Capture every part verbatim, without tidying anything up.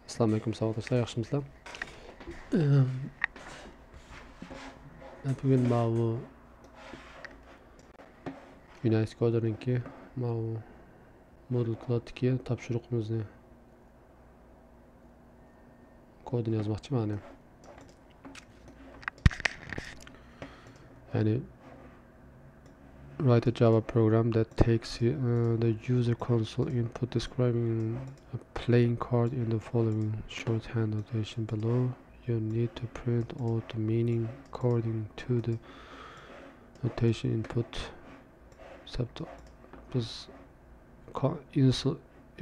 ئەسسالامۇئەلەيكۇم ساۋاقداشلار، ياخشىمۇسىلەر؟ ئەم، مەن بۈگۈن ماۋۇ يۇنايتېد كودىنىڭكى ماۋۇ مودۇل كلودتىكى تاپشۇرۇقىمىزنى كودىنى يازماقچىمەن. يەنى write a Java program that takes uh, the user console input describing a playing card in the following shorthand notation below. You need to print out the meaning according to the notation input. بىز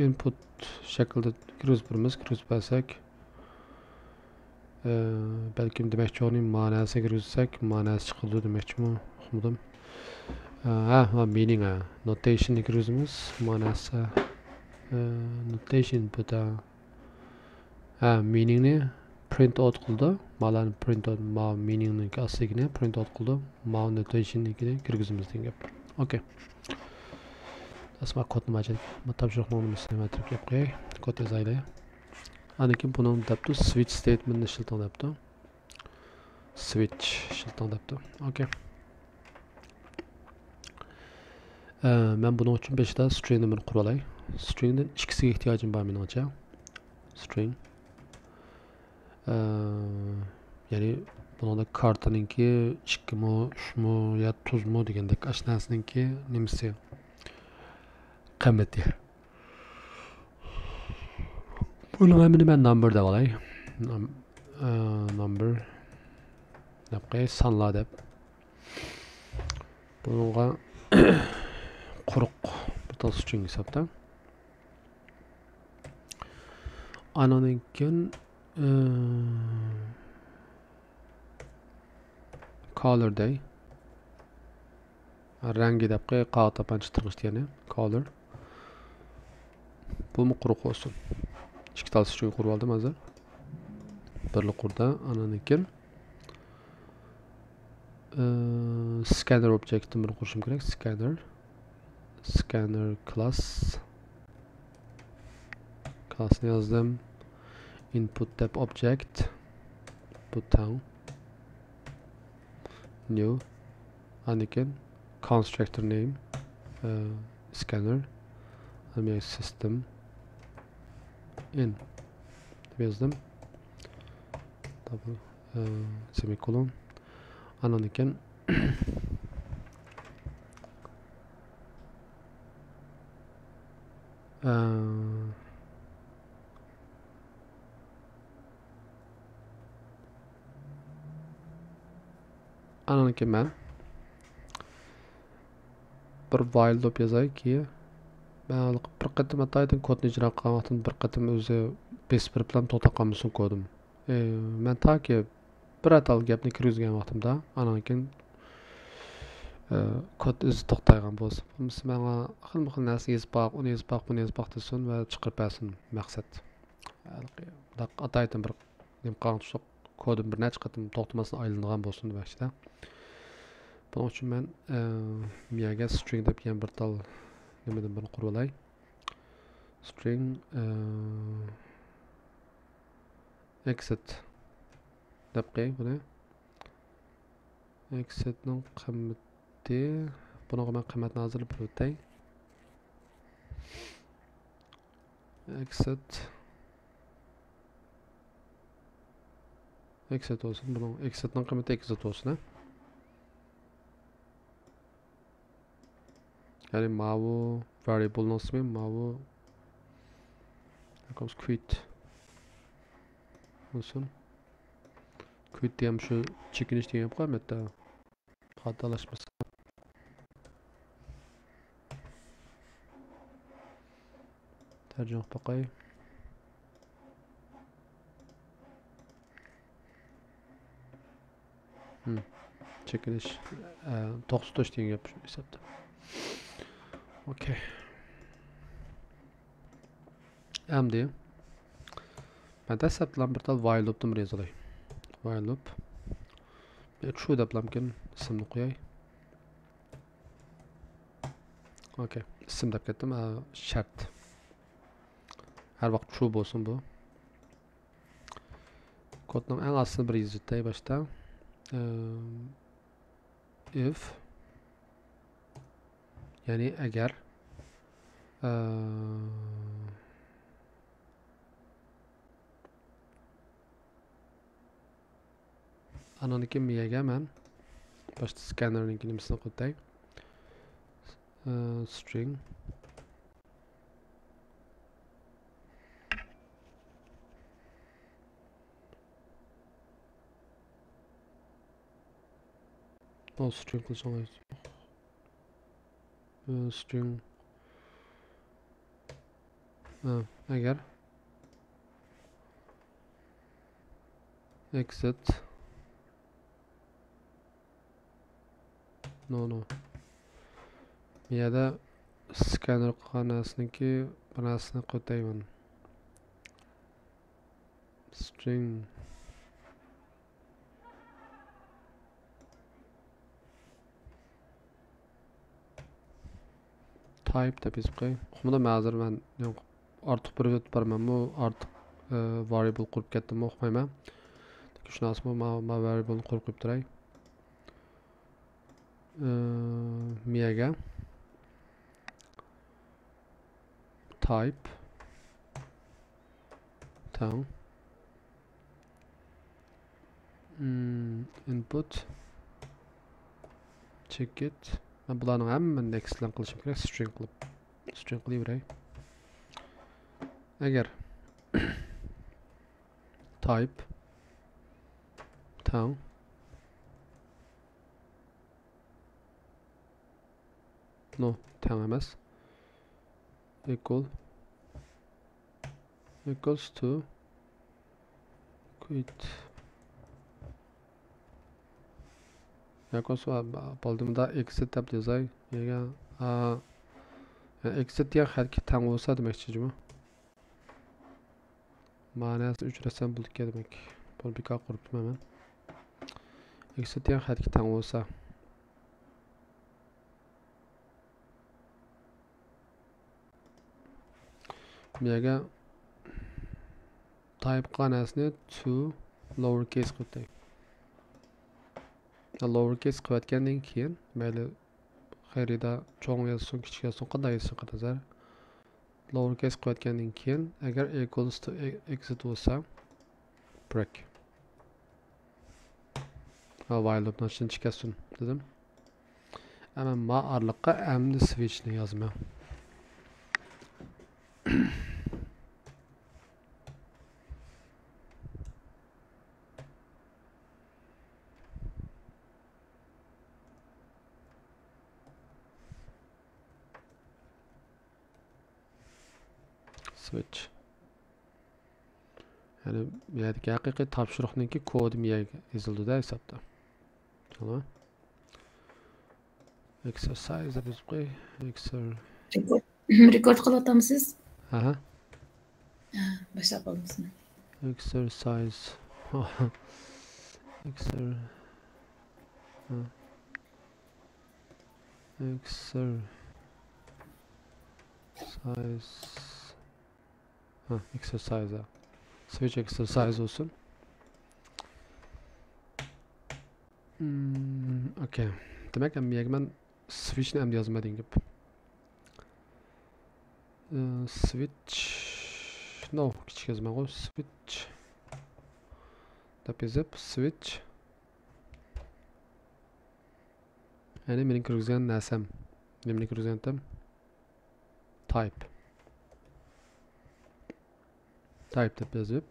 input شەكلىدە كىرگۈزۈپ بېرىمىز. كىرگۈزۈپ بەرسەك، ئە، بەلكىم دېمەكچى بولغىنىم ماناسىنى كىرگۈزسەك ماناسى چىقىدۇ دېمەكچىمۇ؟ ئۇقمىدىم. ئە، ھە، ھە، meaning، ھە. Notation نى كىرگۈزىمىز. ماناسى، ئە، notation input، ھە. ھە، meaning نى print out قىلىدۇ. مالارنى print out، ما meaning نىڭكى ئاستىدىكىنى print out قىلىدۇ. ما notation نىڭكىنى كىرگۈزىمىز دېگەن گەپ. ئوكەي. ئەسما كودنى ماجىل، ما تاپشۇرۇقنىڭ نېمىسىنى مەترىپ گەپ قوياي. كود يازايلى. ئاندىن كېيىن بۇنىڭ دەپتۇ، switch statement نى ئىشلىتىڭ دەپتۇ. Switch ئىشلىتىڭ دەپتۇ. ئوكەي. ئە، مەن بۇنىڭ ئۈچۈن بېشىدا string نى بىر قۇرۇۋالاي. String دىن ئىككىسىگە ئېھتىياجىم بار مېنىڭچە. String. ئە، يەنى بۇنىڭدا كارتىنىڭكى ئىككىمۇ، ئۈچمۇ يا تۈزمۇ دېگەندەك ئاشۇ نەرسىنىڭكى نېمىسى؟ قىممىتى. بۇنىڭ ھەممىنى مەن number دەپ ئالاي. Num-، ئە، number دەپ قوياي، سانلار دەپ. بۇنىڭغا قۇرۇق بىر تال string ھېسابتا. ئانىڭدىن كېيىن، ئە، color دەي. رەڭگى دەپ قوياي، قاغا تاپانچە تىرغىچ دېگەنى، color. بۇمۇ قۇرۇق بولسۇن. ئىككى تال string قۇرۇۋالدىم ھازىر. بىرلا قۇردا، ئانىڭدىن كېيىن، ئى، scanner object نى بىر قۇرۇشۇم كېرەك. Scanner. Scanner class. Class نى يازدىم. Input دەپ object. Input تەڭ. New. ئاندىن كېيىن constructor name، ئە، scanner، ئەمەلىي system in دەپ يازدىم. Double، ئە، semicolon. ئاندىن كېيىن، ئە، ئانىڭدىن كېيىن مەن بىر while loop يازايكى، مەن بىر قېتىم ئاتايدىن كودنى ئىجرا قىلغان ۋاقتىمدا بىر قېتىم ئۆزى بېسىپ بېرىپلا توختاپ قالمىسۇن كودۇم. ئى، مەن تاكى بىر ئاتال گەپنى كىرگۈزگەن ۋاقتىمدا، ئانىڭدىن كېيىن، ئى، كود ئۆزى توختايدىغان بولسا، بولمىسا ماڭا خىلمۇ خىل نەرسە يېزىپ باق، ئۇنى يېزىپ باق، بۇنى يېزىپ باق دېسۇن ۋە چىقىرىپ بەرسۇن مەقسەت. ھېلىقى ئاتايدىن بىر نېمە قىلغان تۇرساق، كودۇم بىر نەچچە قېتىم توختىماستىن ئايلىنىدىغان بولسۇن دېمەكچىدە. بۇنىڭ ئۈچۈن مەن، ئە، مىيەگە string دەپ يەنە بىر تال نېمىدىن بىرنى قۇرۇۋالاي. String، ئە، exit دەپ قوياي بۇنى. Exit نىڭ قىممىتى، بۇنىڭغا مەن قىممەتنى ھازىرلا بېرىۋېتەي. Exit. Exit بولسۇن، بۇنىڭ exit نىڭ قىممىتى exit بولسۇن، ھە. يەنى ماۋۇ variable نىڭ ئىسمى ماۋۇ quit بولسۇن. Quit دېگەن شۇ چېكىنىش دېگەن گەپقۇ، ئەلۋەتتە. خاتالاشمىسا. تەرجىمە قىلىپ باقاي. ھىم. چېكىنىش، ئە، توختىتىش دېگەن گەپ شۇ ھېسابتا. ئوكەي. ئەمدى مەن دەسلەپتىلا بىر تال while loop تىن بىر يازىلاي. While loop. True دەپلامكىن ئىسىمنى قوياي. ئوكەي. ئىسىم دەپ كەتتىم. ئە، شەرت. ھەر ۋاقىت true بولسۇن بۇ. كودنىڭ ئەڭ ئاستىنى بىر يېزىۋېتەي باشتا. ئىف، يەنى ئەگەر، ئە، ئانىڭدىن كېيىن مىيەگە مەن باشتا سكاننېرنىڭكى نېمىسىنى قوياي. ئە، سترىڭ. ئۇ سترىڭ قىلساڭ، ئە، سترىڭ. ئە، ئەگەر. ئېكزىت. نو، نو. بۇ يەردە سكاننېر قىلغان نەرسىنىڭكى بىر نەرسىنى قوياي مەن. سترىڭ. تايپ دەپ يېزىپ قوياي. ئۇقمىدىم ھازىر مەن. ئارتۇق بىر ئۆتۈپ بارمەنمۇ، ئارتۇق، ئە، ۋارىيبل قۇرۇپ كەتتىممۇ، ئۇقمايمەن. لېكىن شۇناسىمۇ، ما، ما ۋارىيبلنى قۇرۇپ قويۇپ تۇراي. ئە، مىيەگە. تايپ. تەڭ. ئىنپۇت. چېكىت. مەن بۇلارنىڭ ھەممىنى نېكىست بىلەن قىلىشىم كېرەك. سترىڭ قىلىپ. سترىڭ قىلىۋېرەي. ئەگەر. تايپ. تەڭ. نو، تەڭ ئەمەس. ئىكۋال. ئىكۋالس تۇ. كۇيىت. ياكى بولسا، بولدى، مۇندا ئېكزىت دەپ يازاي. يەنە، ئا، يەنى ئېكزىت دېگەن خەتكە تەڭ بولسا دېمەكچى جۇمۇ. مەنىسىنى ئۆچۈرسەم بولىدىكەن دېمەك. بۇنى بىكار قۇرۇپتىمەن مەن. ئېكزىت دېگەن خەتكە تەڭ بولسا. بۇ يەرگە تايپ قىلغان نەرسىنى تۇ لوئەر كەيس قىلىپ ئۆتەي. لوئەر كەيس قىلىۋەتكەندىن كېيىن، مەيلى خېرىدار چوڭ يازسۇن، كىچىك يازسۇن، قانداق يازسۇن، قانداق يازار. لوئەر كەيس قىلىۋەتكەندىن كېيىن، ئەگەر ئىكۋالس تۇ ئېكزىت بولسا، برېك. ۋايل لۇپنىڭ ئىچىدىن چىقىۋەتسۇن دېدىم. ئەمما ما ئارىلىققا ئەمدى سۋىچنى يازىمەن. سۋىچ. يەنى بۇ يەردىكى ھەقىقىي تاپشۇرۇقنىڭكى كودى مۇ يەرگە يېزىلىدۇ-دە ھېسابتا. شۇڭا ئېكسەرسايز دەپ يېزىپ قوي. ئېكسەر. رېكورد، رېكورد قىلىۋاتامسىز؟ ھە. ھە، باشلاپ بولدىڭىزمۇ؟ ئېكسەرسايز. ئېكسەر. ھە. ئېكسەرسايز. ھە، ئېكسەرسايز، ھە. سۋىچ ئېكسەرسايز بولسۇن. مم، ئوكەي. دېمەك، ئەمدى يەنە مەن سۋىچنى ئەمدى يازىمەن دېگەن گەپ. ئى، سۋىچ، نو، كىچىك يازىمەنغۇ، سۋىچ دەپ يېزىپ، سۋىچ. يەنى مېنىڭ كىرگۈزگەن نەرسەم. نېمىنى كىرگۈزگەنتىم؟ تايپ. تايپ دەپ يېزىپ،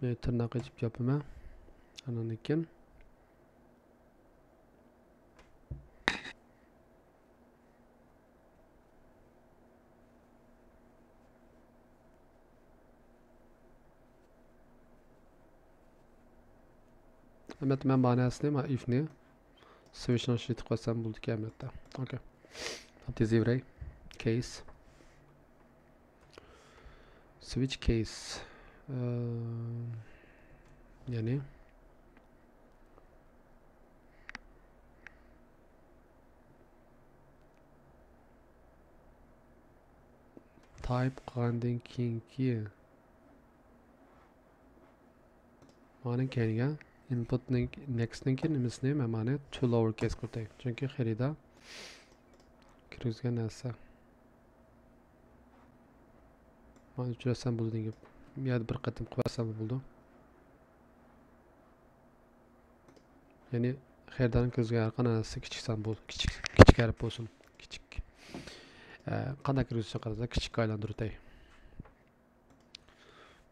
مەن تىرناق ئېچىپ ياپىمەن. ئاندىن كېيىن ئەمەت مەن بار نەرسىنى، ما ئىفنى سۋىچنىڭ ئىچىگە تىقىۋەتسەم بولىدىكەن ئەمەتتە. ئوكەي. تېزىۋېرەي. كەيس. سۋىچ كەيس. ئە، يەنى تايپ قىلغاندىن كېيىنكى مانىڭ كەينىگە input نىڭ، next نىڭكى نېمىسىنى مەن مانى to lower case قىلىپ قوياي. چۈنكى خېرىدار كىرگۈزگەن نەرسە. مانا ئۆچۈرسەم بولىدىغان گەپ. بۇ يەردە بىر قېتىم قىلىۋەتسەم بولىدۇ. يەنى خېرىدارنىڭ كىرگۈزگەن ھەر قانداق نەرسىسى كىچىك سان بول-، كىچىك، كىچىك ھەرپ بولسۇن. كىچىك. ئە، قانداق كىرگۈزۈشنى قارىسا كىچىككە ئايلاندۇرۇۋېتەي.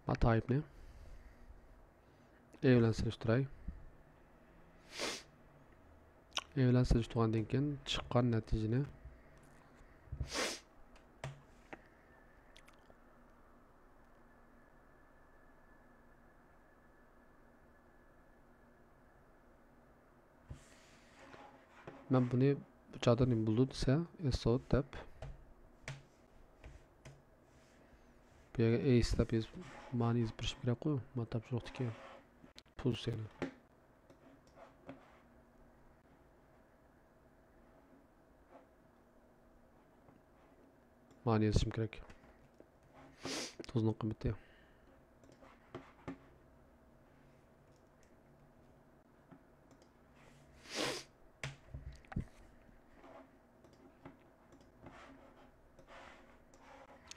ما تايىپنى ئى بىلەن سېلىشتۇراي. ئى بىلەن سېلىشتۇرغاندىن كېيىن چىققان نەتىجىنى مەن بۇنى بۇ چاغدا نېمە بولىدۇ دېسە، ئېسوت دەپ بۇ يەرگە ئېيس دەپ يېزىپ، مانى يېزىپ بېرىشىم كېرەكقۇ، مانا تاپشۇرۇقتىكى پوزىتسىيەنى. مانى يېزىشىم كېرەك. تۇزنىڭ قىممىتى.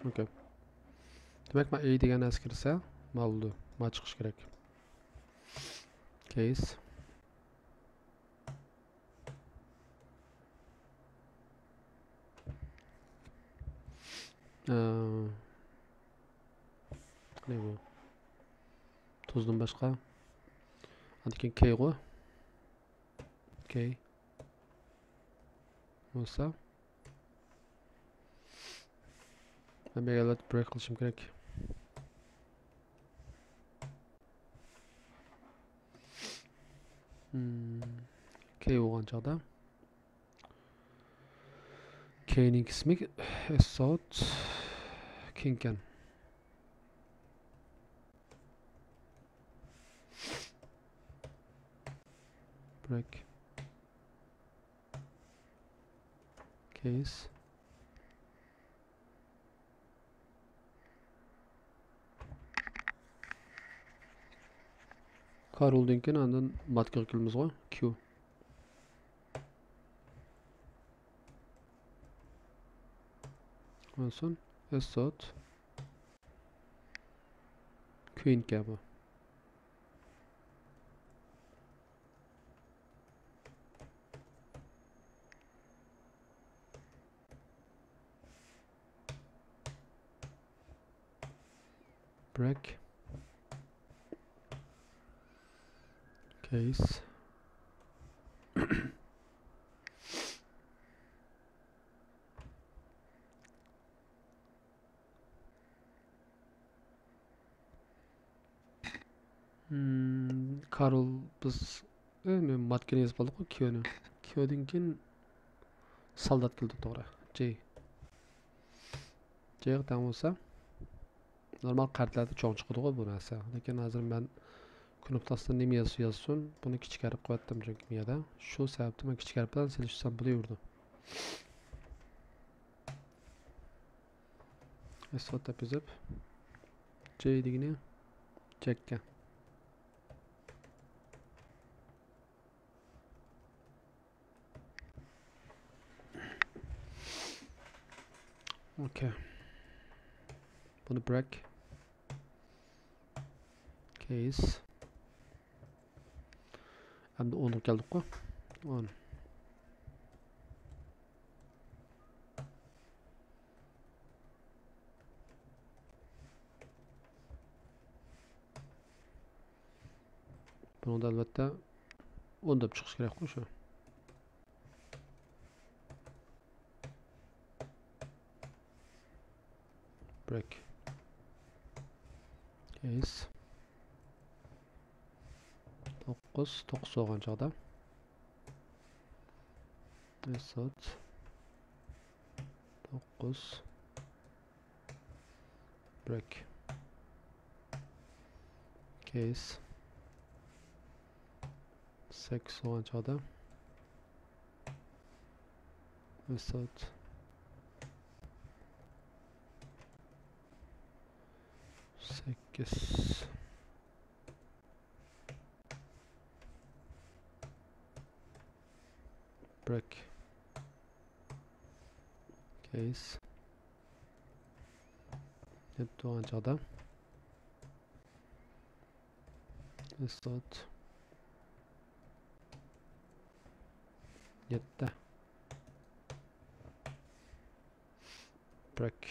ئوكەي. دېمەك، مەن ئى دېگەن نەرسە كىرسە، ما بولىدۇ. ما چىقىش كېرەك. كېيس. ئە، نېمە بۇ؟ تۇزدىن باشقا. ئاندىن كېيىن كېيغۇ. كېي. بولسا. مەن بىر ئەلۋەتتە برېك قىلىشىم كېرەك. كېي بولغان چاغدا. كېينىڭ ئىسمى ئېسوت كىڭكەن. برېك. كېيس. كارولدىن كېيىن ئاندىن ماتكىغا كېلىمىزغۇ. كيۇ. بولسۇن. ئېسوت. كويىنكەن بۇ. برېك. كېيس. مم، كارول بىز، ئە، نېمە، ماتكىنى يېزىپ ئالدۇققۇ، كيۇنى. كيۇدىن كېيىن سالدات كېلىدۇ، توغرا. جېي. جېيغا تەڭ بولسا، نورمال قەرتلەردە چوڭ چىقىدىغۇ بۇ نەرسە. لېكىن ھازىر مەن كۇنۇپكا ئاستىدا نېمە يازسا يازسۇن، بۇنى كىچىك ھەرپ قىلىۋەتتىم چۈنكى بۇ يەردە. شۇ سەۋەبتىن مەن كىچىك ھەرپ بىلەن سېلىشتۇرسام بولۇۋېرىدۇ. ئېسوت دەپ يېزىپ، جېي دېگىنى جەككە. ئوكەي. بۇنى برېك. كېيس. ئەمدى ئونغا كەلدۇققۇ. ئون. بۇنىڭدا ئەلۋەتتە ئون دەپ چىقىش كېرەكقۇ شۇ. برېك. كېيس. توققۇز، توققۇز بولغان چاغدا. ئېسوت. توققۇز. برېك. كېيس. سەككىز بولغان چاغدا. ئېسوت. سەككىز. كېيس. دەپ تۇرغان چاغدا، ئىسوت يەتتە. برېك.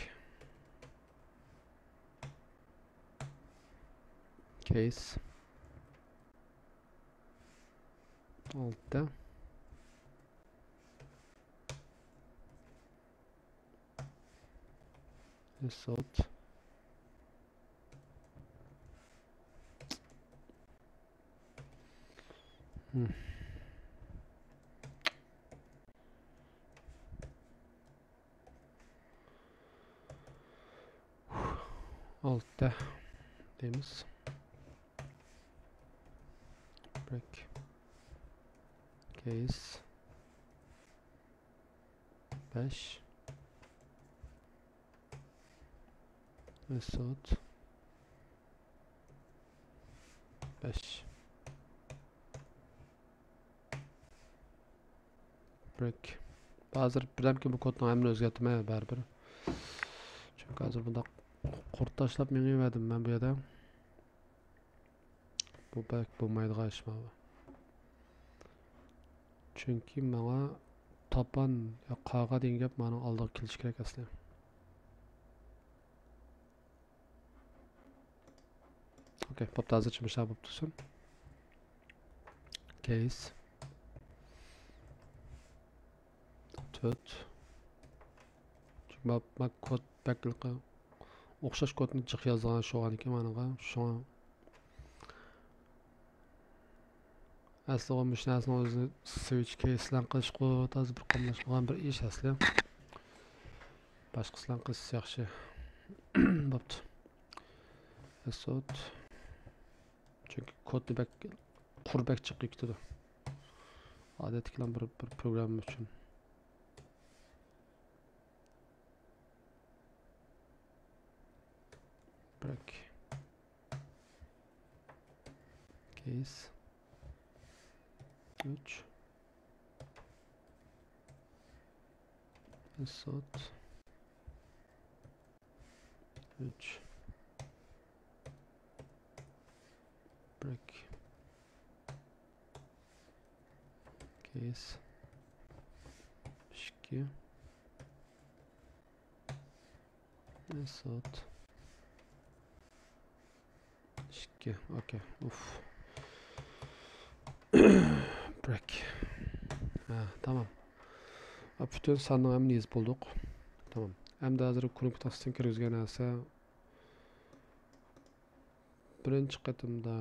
كېيس. ئالتە. ئىسوت. ئالتە دەيمىز. برېك. كېيس. بەش. ئىسوت. بەش. برېك. ھازىر بىردەمكىن بۇ كودنىڭ ھەممىنى ئۆزگەرتىمەن بەرىبىر. چۈنكى ھازىر بۇنداق قۇرت تاشلاپ مېڭىۋەردىم مەن بۇ يەردە. بۇ بەك بولمايدىغان ئىش ماۋۇ. چۈنكى ماڭا تاپان يا قاغا دېگەن گەپ مانىڭ ئالدىغا كېلىشى كېرەك ئەسلى. ئوكەي، بوپتۇ، ھازىرچە مۇشۇنداق بولۇپ تۇرسۇن. كېيس. تۆت. چۈنكى ما، ما كود بەك ئوخشاش كودنى جىق يازغان شۇغانكى مانىغا، شۇڭا ئەسلىغۇ مۇشۇ نەرسىنىڭ ئۆزىنى سوئىچ كېيس بىلەن قىلىشقۇ تازا بىر قاملاشمىغان بىر ئىش ئەسلى. باشقىسى بىلەن قىلسا ياخشى. بوپتۇ. ئىسوت. چۈنكى كودنى بەك قۇر، بەك جىق كېتىدۇ. ئادەتتىكىلا بىر، بىر پروگرامما ئۈچۈن. برېك. كېيس. ئۈچ. ئىسوت. ئۈچ. برېك. كېيس. ئىككى. ئىسوت. ئىككى. ئوكەي. ئۇف. برېك. ھە، تامام. پۈتۈن ساننىڭ ھەممىنى يېزىپ بولدۇق. تامام. ئەمدى ھازىر كۇنۇپكا تاختىسىدىن كىرگۈزگەن نەرسە. بىرىنچى قېتىمدا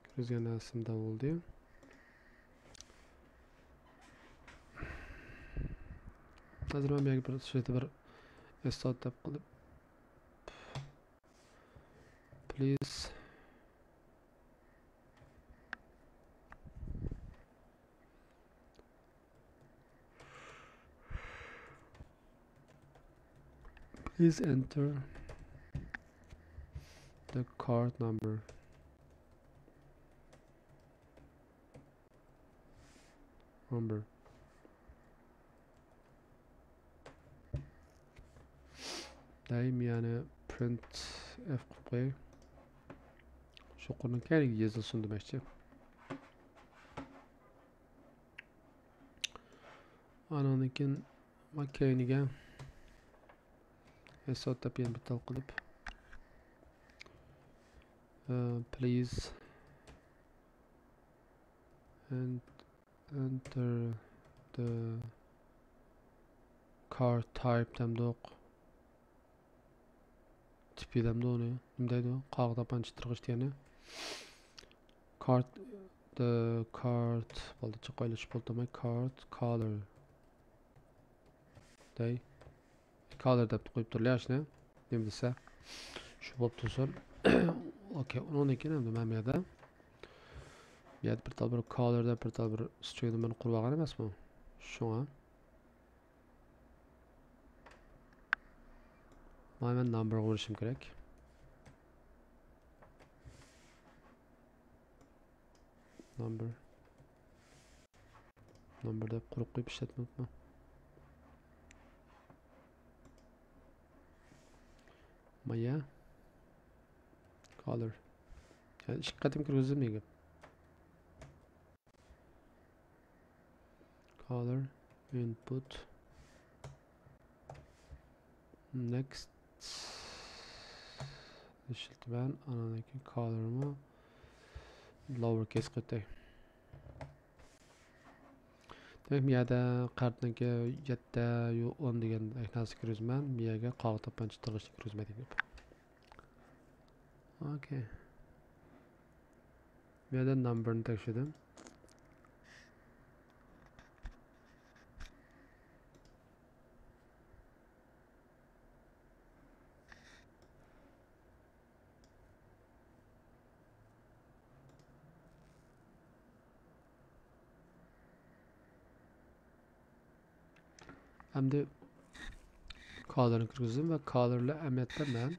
كىرگۈزگەن نەرسە مۇنداق بولدى. ھازىر مەن بۇ يەرگە بىر، شۇ يەردە بىر ئىسوت دەپ قىلىپ، پلىز. Please enter the card number. Number. دەي، مەن يەنە پرىنت ئېف قىلىپ قوياي. شۇ قۇرنىڭ كەينىگە يېزىلسۇن دېمەكچى. ئانىڭدىن كېيىن ما كەينىگە ئىسوت دەپ يەنە بىر تال قىلىپ، ئە، please en-، enter the card type دەمدۇق. تىپى دەمدۇ ئۇنى؟ نېمە دەيدۇ؟ قاغا تاپانچا تىرغىچ دېگەننى. Card، the card، بولدى، چىقىۋېلىش بولدى، card color. دەي. Color دەپ قويۇپ تۇرلى ئاشۇنى. نېمە دېسە. شۇ بولۇپ تۇرسۇن. ئوكەي، ئۇنىڭدىن كېيىن ئەمدى مەن بۇ يەردە، بۇ يەردە بىر تال بىر color دەپ بىر تال بىر string نېمىنى قۇرۇپ ئالغان ئەمەسمۇ؟ شۇڭا. مانا مەن number غا ئۇرۇشۇم كېرەك. Number. Number دەپ قۇرۇق قويۇپ ئىشلەتمەپتىمەن. يا. Color. يەنى ئىككى قېتىم كىرگۈزدۈم دېگەن گەپ. Color. Input. Next. ئىشلىتىمەن. ئانان كېيىن colorمۇ lower case قىلىپ ئۆتەي. دېمەك، بۇ يەردە قەرتنىڭكى يەتتە يو ئون دېگەن نەرسە كىرگۈزىمەن. بۇ يەرگە قاغا تاپانچا تىرغىچنى كىرگۈزمەي دېگەن گەپ. ئوكەي. بۇ يەردە numberنى تەكشۈردۈم. ئەمدى colorنى كىرگۈزدۈم ۋە colorلار ئەمەلىيەتتە مەن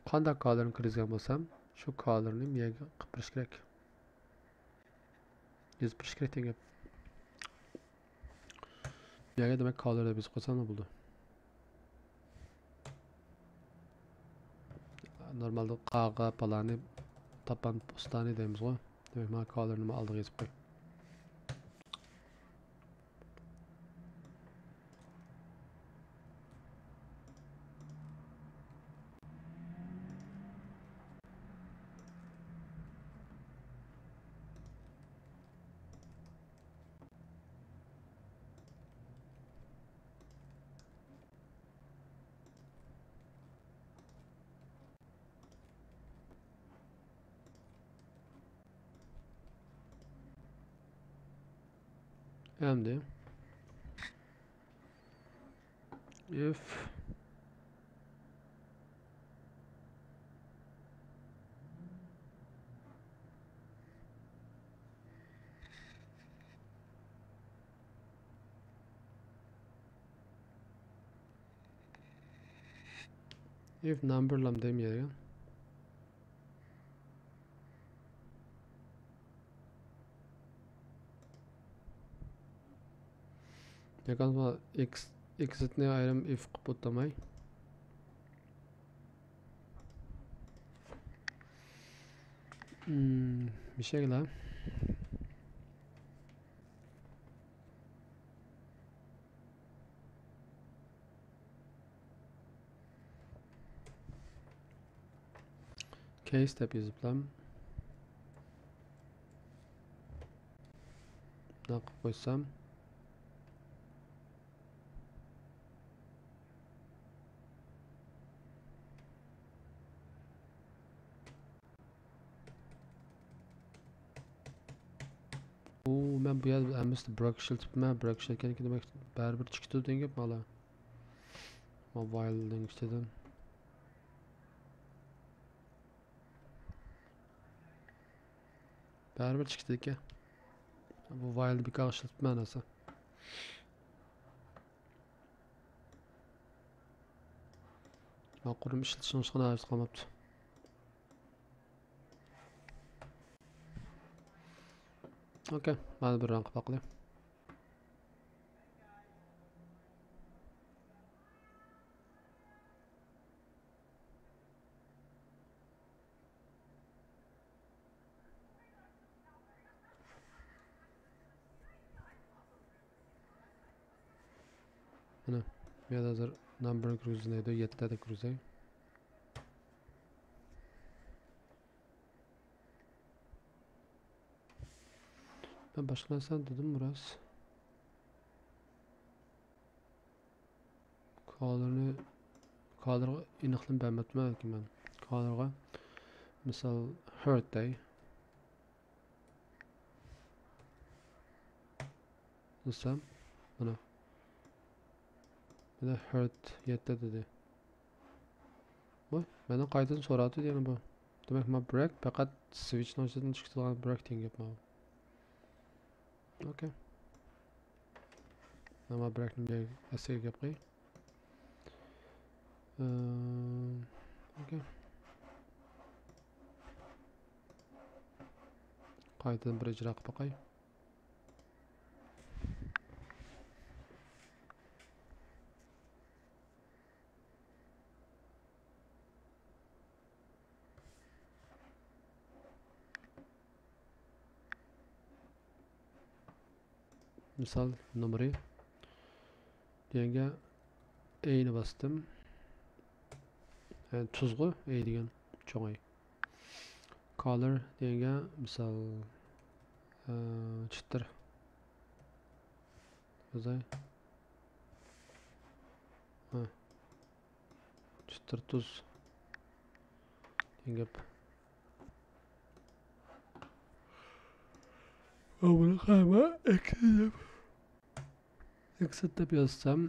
قانداق colorنى كىرگۈزگەن بولسام، شۇ colorنى مۇ يەرگە قىلىپ بېرىش كېرەك. يېزىپ بېرىش كېرەك دېگەن گەپ. بۇ يەرگە دېمەك color دەپ يېزىپ قويسام بولىدۇ. نورمالدا قاغا پالانى تاپان پوستانى دەيمىزغۇ. دېمەك، مانا colorنى ئالدىغا يېزىپ قوي. ئەمدى if if number لام دەيمەن يەرگە. ياكى ئىكس، ئىكسىتنى ئايرىم ئىف قىلىپ ئوتتۇرماي. مم، مىشەگلا. كەيس دەپ يېزىپلا. بۇنداق قىلىپ قويسام. ئۇ، مەن بۇ يەردە ھەممىسىدە بىراكېت ئىشلىتىپتىمەن، بىراكېت ئىشلەتكەندىن كېيىن دېمەك بەرىبىر چىقىدۇ دېگەن گەپ مانا. ماۋايلنىڭ ئىچىدىن. بەرىبىر چىقتى ئىكەن. بۇ ۋايلنى بىكارغا ئىشلىتىپمەن ھازىر. ماقۇلۇم ئىشلىتىشنىڭ ھېچقانداق ھاجىتى قالماپتۇ. ئوكەي، مانا بىر ران قىلىپ باقىلى. مانا، بۇ يەردە ھازىر نامبېرنى كىرگۈزدى، يەتتە دەپ كىرگۈزەي. مەن باشقا نەرسىنى دېدىممۇ راست؟ كالىرنى، كالىرغا ئېنىقلىما بەرمەپتىمەن مەن. كالىرغا مىسال، ھېرت دەي. دېسەم، مانا. مانا ھېرت يەتتە دېدى. ۋاي، مەندىن قايتىدىن سوراپتۇ يەنە بۇ. دېمەك، مانا بىراك پەقەت سۋىچنىڭ ئىچىدىن چىقىدىغان بىراك دېگەن گەپ ماۋۇ. ئوكەي. مانا بىراكنى بىر ئەسلىگە گەپ قىلىڭ. ئىم، ئوكەي. قايتىدىن بىر ئىجرا قىلىپ باقاي. مىسال، نومۇرى دېگەنگە ئېينى باستىم. يەنى تۇزغۇ، ئېي دېگەن چوڭ ئېي. كالر دېگەنگە مىسال، ئە، چىتىر يازاي. ھە. چىتىر تۇز دېگەن گەپ. ۋە بۇنى قايما ئەكسىت دەپ، ئەكسىت دەپ يازسام،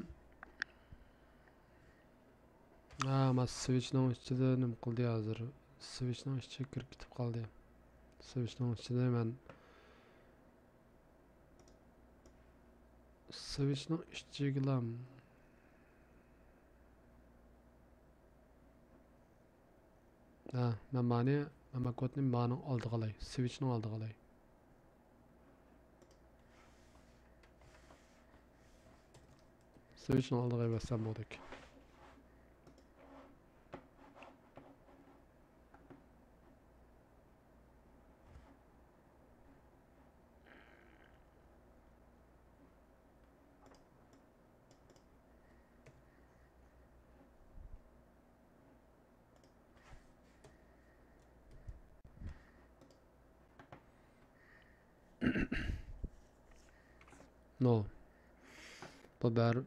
ھا، ما سۋىچنىڭ ئىچىدە نېمە قىلدى ھازىر؟ سۋىچنىڭ ئىچىگە كىرىپ كېتىپ قالدى. سۋىچنىڭ ئىچىدە مەن سۋىچنىڭ ئىچىگىلا، ھە، مەن مانى، مەن ما كودنى مانىڭ ئالدىغا ئالاي، سۋىچنىڭ ئالدىغا ئالاي. سۋىچنىڭ ئالدىغا ئەۋەتسەم بولدى. نو. بۇ بەر،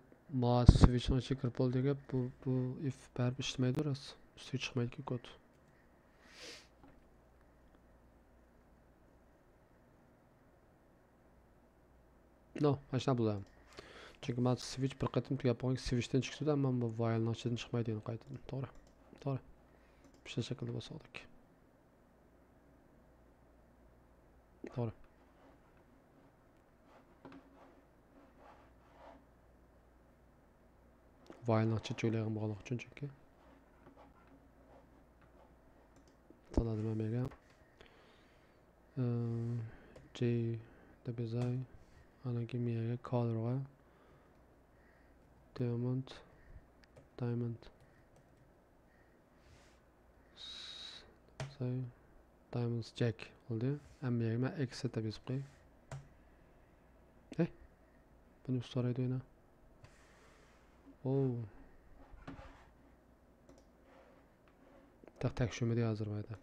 ما سۋىچنىڭ ئىچىگە كىرىپ بولدى دېگەن گەپ، بۇ، بۇ ئىف بەرىبىر ئىشلىمەيدۇ راست. ئۈستىگە چىقمايدىكەن كود. نو، ماشىنا بۇلار. چۈنكى ما سۋىچ بىر قېتىم تۈگەپ بولغان، سۋىچتىن چىقىپ كېتىدۇ، ئەمما بۇ ۋايلنىڭ ئىچىدىن چىقمايدۇ يەنە قايتىدىن. توغرا. توغرا. مۇشۇ شەكىلدە بولسا بولدى. توغرا. ۋايلنىڭ چېچىۋېلىۋالغان بولغانلىقى ئۈچۈن چۈنكى. سالادىم ھەممىگە. ئى، جەي دەپ يازاي. ئاندىن كېيىن مېيەگە كالرغا. دىياموند. دايموند. ساي، دايموندز جەك بولدى. ھەممە يەرگە مەن ئېكسىت دەپ يېزىپ قوياي. ھەي، بۇنى سورايدۇ يەنە. ئوو. تېخى تەكشۈرمىدى ھازىر بۇ يەردە.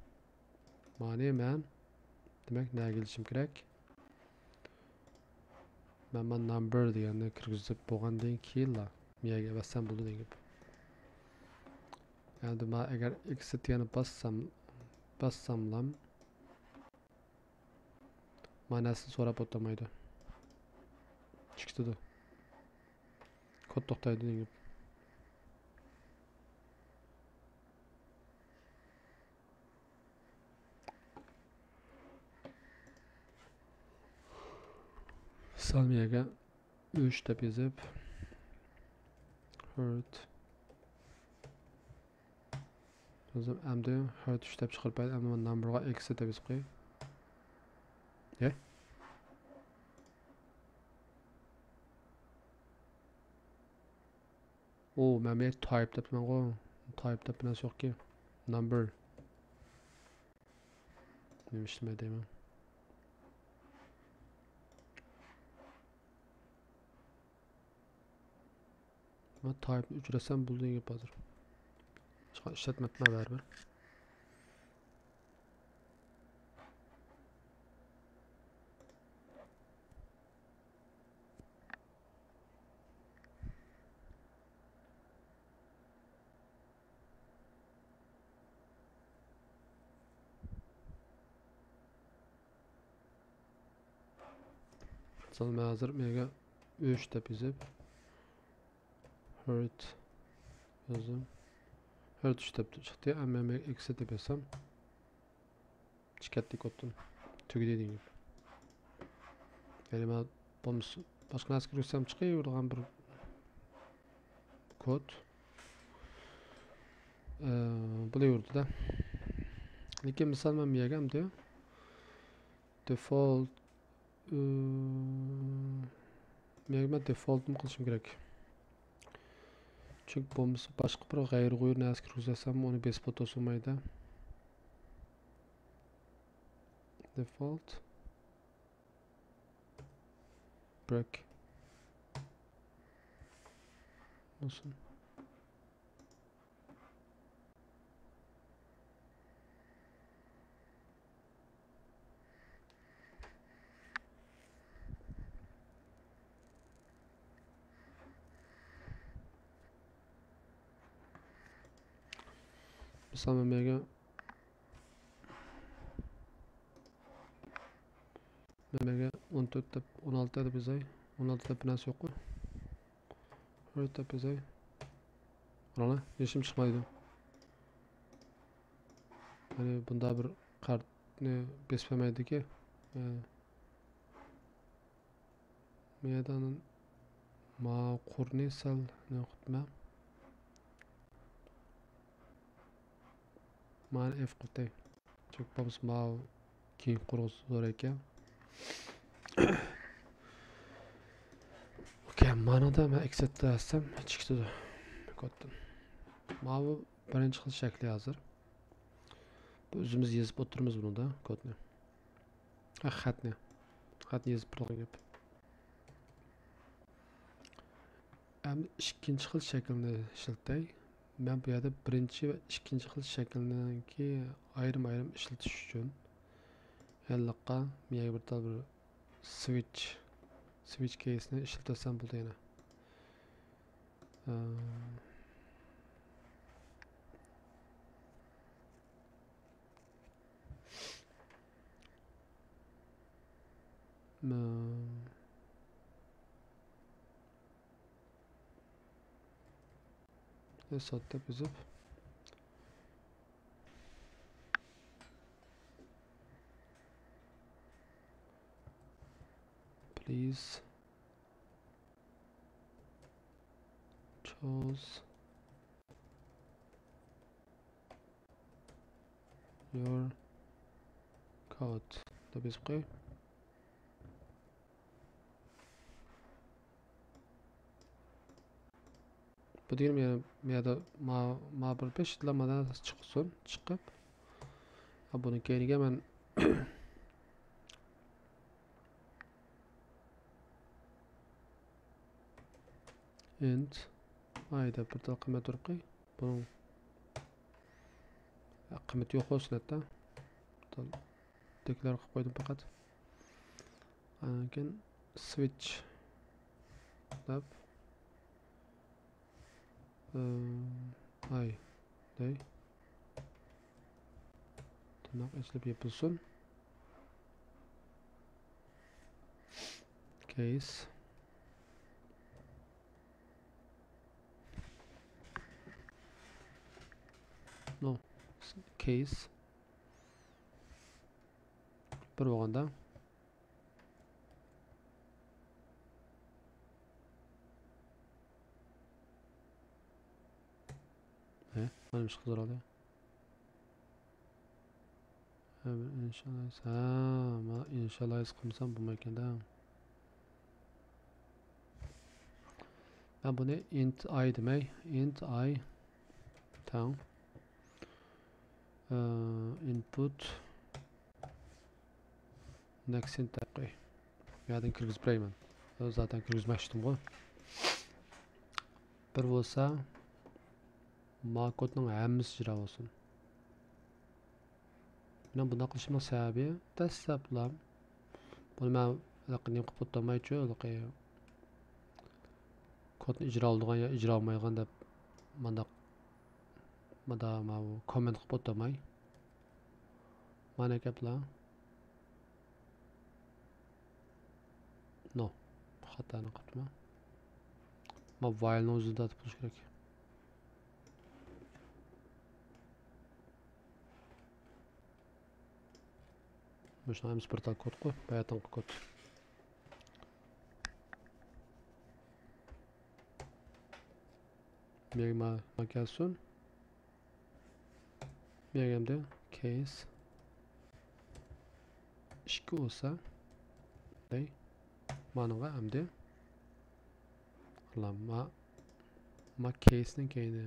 مانى مەن، دېمەك، نەگە ئېلىشىم كېرەك؟ مەن مانا نامبېر دېگەننى كىرگۈزۈپ بولغاندىن كېيىنلا مېيەگە ئەۋەتسەم بولىدۇ دېگەن گەپ. ئەمدى ما ئەگەر ئېكسىت دېگەننى باسسام، باسساملام، ما نەرسىنى سوراپ ئولتۇرمايدۇ. چىقىتىدۇ. كود توختايدۇ دېگەن گەپ. سالمىيەگە ئۈچ دەپ يېزىپ، ھېرت يازىمەن. ئەمدى ھېرت ئۈچ دەپ چىقىرىپ بەردى. ئەمدى نامبېرغا ئېكسىت دەپ يېزىپ قوياي. ھە؟ ئۇ، مەن بۇ يەردە تايپ دەپتىمەنغۇ. تايپ دەپ نەرسە يوقكى. نامبېر. نېمە ئىشلىمەي دەيمەن. مەن تايپنى ئۆچۈرەتسەم بولدى دېگەن گەپ ھازىر. ھېچقانداق ئىشلەتمەپتىمەن بەرىبىر. مىسال، مەن ھازىر مېگە ئۈچ دەپ يېزىپ، ھېرت يازدىم. ھېرت ئۈچ دەپ چىقتى. ئەمما مەن ئېكسىت دەپ يازسام، چىقاتتى كودتىن. تۈگىدى دېگەن گەپ. يەنى مەن بولمىسا باشقا نەرسە كىرگۈزسەم چىقىۋېرىدىغان بىر كود. ئە، بولۇۋېرىدۇ-دە. لېكىن مىسال، مەن بۇ يەرگە ئەمدى دېفولت، ئە، بۇ يەرگە مەن دېفولتنى قىلىشىم كېرەك. چۈنكى بولمىسا باشقا بىر غەيرىي غۇيۇر نەرسە كىرگۈزسەم، ئۇنى بېسىپ ئولتۇرسا بولمايدۇ. دېفولت. برېك. بولسۇن. مىسال، مەن بۇ يەرگە، مەن بۇ يەرگە ئون تۆت دەپ، ئون ئالتە دەپ يازاي. ئون ئالتە دەپ بىر نەرسە يوققۇ. تۆت دەپ يازاي. قاراڭلار، يېشىم چىقمايدۇ. يەنى بۇنداق بىر كارتنى بېسىپ بەرمەيدىكى. مەيدانىن ما قۇرنى سەل نوقۇتما. مانا ئېف قىلتەي. چۈنكى بولمىسا ماۋۇ كېيىن قۇرغۇسى زور ئىكەن. ئوكەي، مانىدا مەن ئەكسەپت دەسەم چىقىدۇ كودتىن. ماۋۇ بىرىنچى خىل شەكلى ھازىر. بۇ ئۆزىمىز يېزىپ ئولتۇرىمىز بۇنىدا كودنى. ھە، خەتنى. خەتنى يېزىپ بولغان گەپ. ئەمدى ئىككىنچى خىل شەكىلنى ئىشلىتەي. مەن بۇ يەردە بىرىنچى ۋە ئىككىنچى خىل شەكىلنىڭكى ئايرىم-ئايرىم ئىشلىتىش ئۈچۈن، ھېلىققا مەيەگە بىر تال بىر سۋىچ، سۋىچ كېيسنى ئىشلىتىۋەتسەم بولدى يەنە. ئە، مە-، سوت دەپ يېزىپ، please choose your code دەپ يېزىپ قوي. بۇ دېگىنىم يەنە بۇ يەردە ما، ما بىر بەش يىللار مانا چىقسۇن، چىقىپ، بۇنىڭ كەينىگە مەن int i دەپ بىر تال قىممەت بېرىپ قوي. بۇنىڭ قىممىتى يوق بولسۇن ھەتتا. بىر تال دېكلار قىلىپ قويدۇم پەقەت. ئاندىن كېيىن سۋىچ دەپ، ئى، ئاي دەي. تىرناق ئېچىلىپ يېپىلسۇن. كېيس. نو. كېيس. بىر بولغاندا. ھە، مانا مۇشۇ قىزىرالدى. ھە، بىر ئىنشاللايز. ھە، ما ئىنشاللايز قىلمىسام بولمايدىكەن-دە. مەن بۇنى int i دېمەي، int i تەڭ، ئە، input next int دەپ قوي. بۇ يەردىن كىرگۈزۈپ بېرەيمەن. زاتەن كىرگۈزمەكچىدىمغۇ. بىر بولسا، ما كودنىڭ ھەممىسى ئىجرا بولسۇن. مېنىڭ بۇنداق قىلىشىمنىڭ سەۋەبى، دەسلەپلا بۇنى مەن ھېلىقى نېمە قىلىپ ئولتۇرمايچۇ، ھېلىقى كودنى ئىجرا قىلىدىغان يا ئىجرا قىلمايدىغان دەپ مانداق، مادا ماۋۇ كوممېنت قىلىپ ئولتۇرماي. مانا گەپلا. نو. خاتانى قىپتىمەن. ما ۋايلنىڭ ئۆزىدە داتا بولۇشى كېرەك. مۇشۇنىڭ ھەممىسى بىر تال كودقۇ، باياتىنقى كود. مېگما ما كەلسۇن. مېگەمدە كېيس ئىككى بولسا، دەي، مانىڭغا ئەمدى ما، ما كېيسنىڭ كەينى.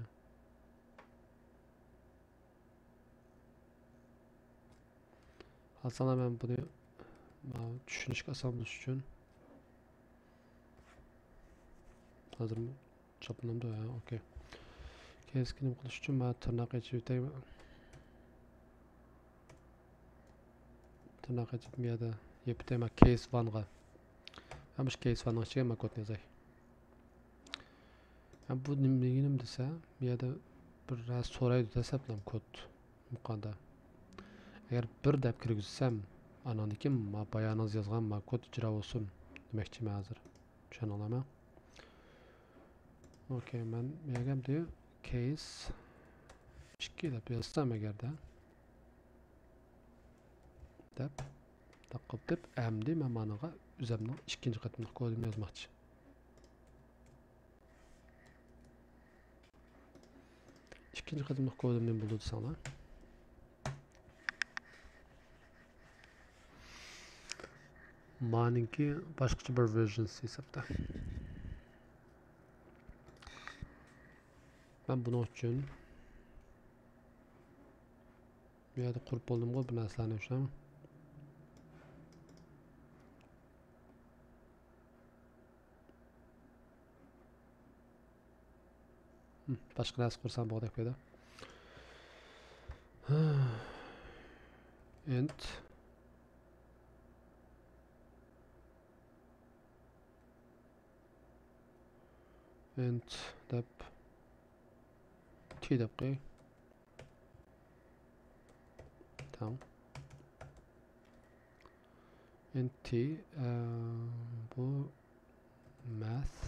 ئاسانلا مەن بۇنى، ماۋۇ چۈشىنىشكە ئاسان بولۇش ئۈچۈن ھازىر شاپلىنامدۇ؟ ھە، ئوكەي. كەيسكە نېمە قىلىش ئۈچۈن مانا تىرناق ئېچىۋېتەي. تىرناق ئېچىپ، بۇ يەردە يېپىتەي مانا كەيس ۋانغا. ھەم شۇ كەيس ۋاننىڭ ئىچىگە مانا كودنى يازاي. ھەم بۇ نېمە دېگىنىم دېسە، بۇ يەردە بىر نەرسە سورايدۇ دەسلەپلا كود مۇقادا. ئەگەر بىر دەپ كىرگۈزسەم، ئاناندىن كېيىن ما بايانىڭىز يازغان ما كود ئىجرا بولسۇن دېمەكچىمەن ھازىر. چۈشەندىڭلارمۇ؟ ئوكەي، مەن بۇ يەرگە ئەمدى كەيس ئىككى دەپ يازسام ئەگەردە، دەپ تاقىپ دەپ، ئەمدى مەن مانىغا ئۆزەمنىڭ ئىككىنچى قېتىملىق كودىمنى يازماقچى. ئىككىنچى قېتىملىق كودىم نېمە بولىدۇ دېسەڭلار، مانىڭكى باشقىچە بىر ۋېرژنسى ھېسابتا. مەن بۇنىڭ ئۈچۈن بۇ يەردە قۇرۇپ بولدۇمغۇ بىر نەرسىلەرنى شۇ. باشقا نەرسە قۇرسام بولغۇدەك پەيدا. Int. Int دەپ، T دەپ قوياي. تاڭ. Int، ئە، بۇ math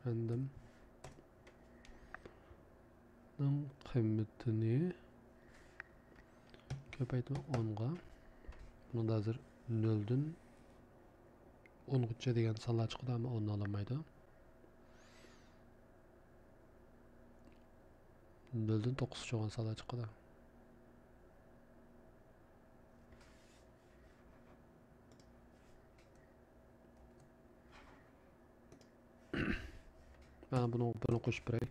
random نىڭ قىممىتىنى كۆپەيتىمەن ئونغا. بۇنىڭدا ھازىر نۆلدىن ئونغىچە دېگەن سانلار چىقىدۇ، ئەمما ئوننى ئالالمايدۇ. نۆلدىن توققۇزغىچە بولغان سانلار چىقىدۇ. مەن بۇنىڭغا بىرنى قوشۇپ بېرەي.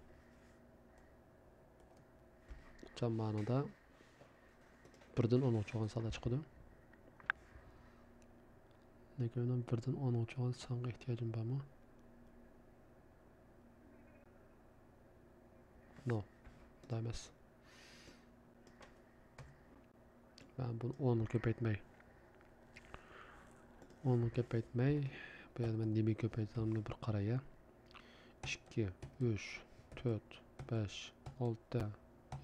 چامانىدا بىردىن ئونغىچە بولغان سانلار چىقىدۇ. لېكىن مېنىڭ بىردىن ئونغىچە بولغان سانغا ئېھتىياجىم بارمۇ؟ نو، ئۇنداق ئەمەس. مەن بۇنى ئونغا كۆپەيتمەي، ئونغا كۆپەيتمەي، بۇ يەردە مەن نېمىگە كۆپەيتىمەن بىر قاراي. ئىككى، ئۈچ، تۆت، بەش، ئالتە،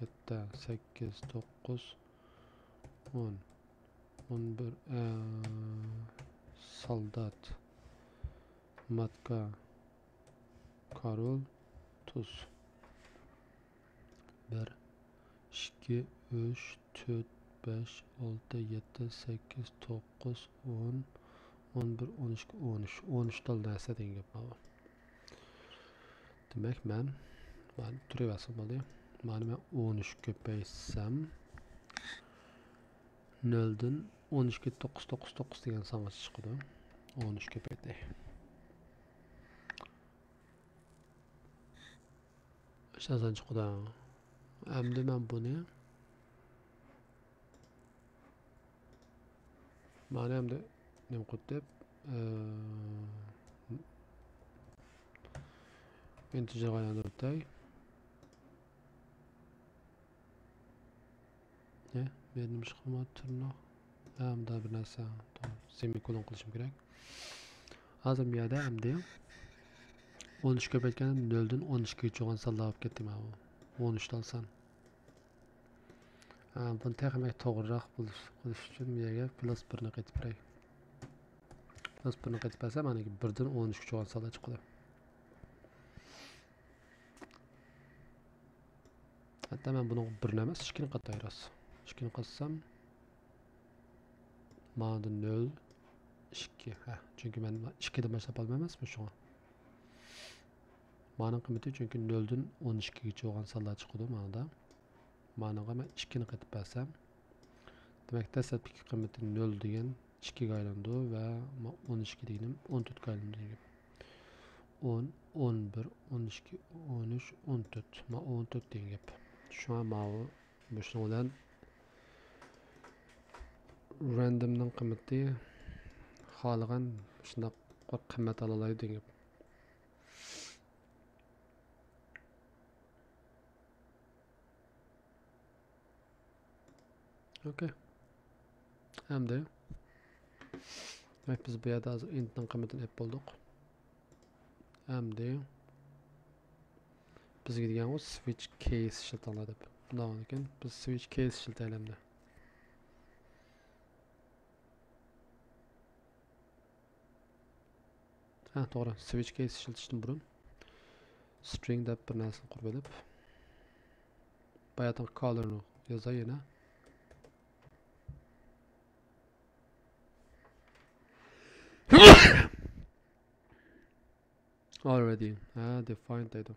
يەتتە، سەككىز، توققۇز، ئون، ئون بىر، ئە، سالدات، ماتكا، كارول، تۇز. بىر، ئىككى، ئۈچ، تۆت، بەش، ئالتە، يەتتە، سەككىز، توققۇز، ئون، ئون بىر، ئون ئىككى، ئون ئۈچ، ئون ئۈچ تال نەرسە دېگەن گەپ ماۋۇ. دېمەك، مەن مانا تۇرۇۋەرسەم بولدى. مانا مەن ئون ئۈچكە كۆپەيتسەم، نۆلدىن ئون ئىككى، توققۇز، توققۇز، توققۇز دېگەن سانغىچە چىقىدۇ. ئون ئۈچكە كۆپەيتەي. ئىشەنسەڭ چىقىدۇ. ئەمدى مەن بۇنى، مانا ئەمدى نېمە قىلىپ، ئىنتىجېرغا ئايلاندۇرۇپ ئۆتەي. نېمە، بۇ يەردە نېمە ئىش قىلما تۇرنا؟ ھە، مۇندا بىر نەرسە، توغرا، سېمىكولون قىلىشىم كېرەك. ھازىر بۇ يەردە ئەمدى ئون ئۈچ كۆپەيتكەن نۆلدىن ئون ئىككىگىچە بولغان سانلار بولۇپ كەتتى ماۋۇ. ئون ئۈچ تال سان. ھە، بۇنى تېخىمۇ توغرىراق بولۇش، قىلىش ئۈچۈن بۇ يەرگە پلۇس بىرنى قېتىپ بېرەي. پلۇس بىرنى قېتىپ بەرسەم، مانا بىردىن ئون ئۈچكىچە بولغان سانلار چىقىدۇ. ھەتتا مەن بۇنىڭغا بىرنى ئەمەس، ئىككىنى قاتاي راست. ئىككىنى قاتسام، مانا نۆل، ئىككى. ھە، چۈنكى مەن ئىككىدىن باشلاپ ئالىمەن ئەمەسمۇ شۇڭا. مانىڭ قىممىتى چۈنكى نۆلدىن ئون ئىككىگىچە بولغان سانلار چىقىدۇ مانىدا. مانىڭغا مەن ئىككىنى قېتىپ بەرسەم، دېمەك، دەسلەپكى قىممىتى نۆل دېگەن ئىككىگە ئايلىنىدۇ ۋە ما ئون ئىككى دېگىنىم ئون تۆتكە ئايلىنىدۇ دېگەن گەپ. ئون، ئون بىر، ئون ئىككى، ئون ئۈچ، ئون تۆت. ما ئون تۆت دېگەن گەپ. شۇڭا ماۋۇ مۇشۇنىڭ بىلەن راندومنىڭ قىممىتى خالىغان شۇنداق بىر قىممەت ئالالايدۇ دېگەن گەپ. ئوكەي. ئەمدى، دېمەك، بىز بۇ يەردە ھازىر ئىنتنىڭ قىممىتىنى ئېلىپ بولدۇق. ئەمدى بىزگە دېگەنغۇ سۋىچ كېيس ئىشلىتىڭلار دەپ. بۇنداق ئىكەن، بىز سۋىچ كېيس ئىشلىتەيلى ئەمدى. ھە، توغرا. سۋىچ كېيس ئىشلىتىشتىن بۇرۇن سترىڭ دەپ بىر نەرسىنى قۇرۇپ ئېلىپ، باياتىنقى كالورنى يازاي يەنە. Already. ھە، defined دەيدۇ.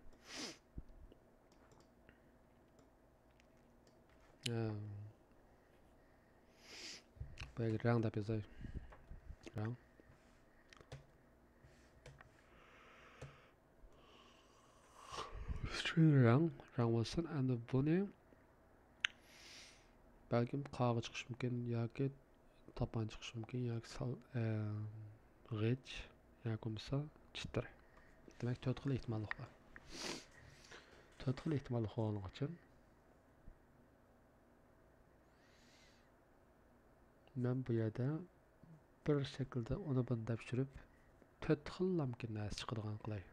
ھە. بۇ يەرگە رەڭ دەپ يازاي. رەڭ. String رەڭ، رەڭ بولسۇن. ئەمدى بۇنى بەلكىم قاغا چىقىشى مۇمكىن ياكى تاپان چىقىشى مۇمكىن ياكى سال-، ئە، غىچ ياكى بولمىسا چىتىر. دېمەك، تۆت خىل ئېھتىماللىق بار. تۆت خىل ئېھتىماللىق بولغانلىقى ئۈچۈن مەن بۇ يەردە بىر شەكىلدە ئۇنى بۇنى دەپ چۈشۈرۈپ، تۆت خىل لامكىن نەرسە چىقىدىغان قىلاي.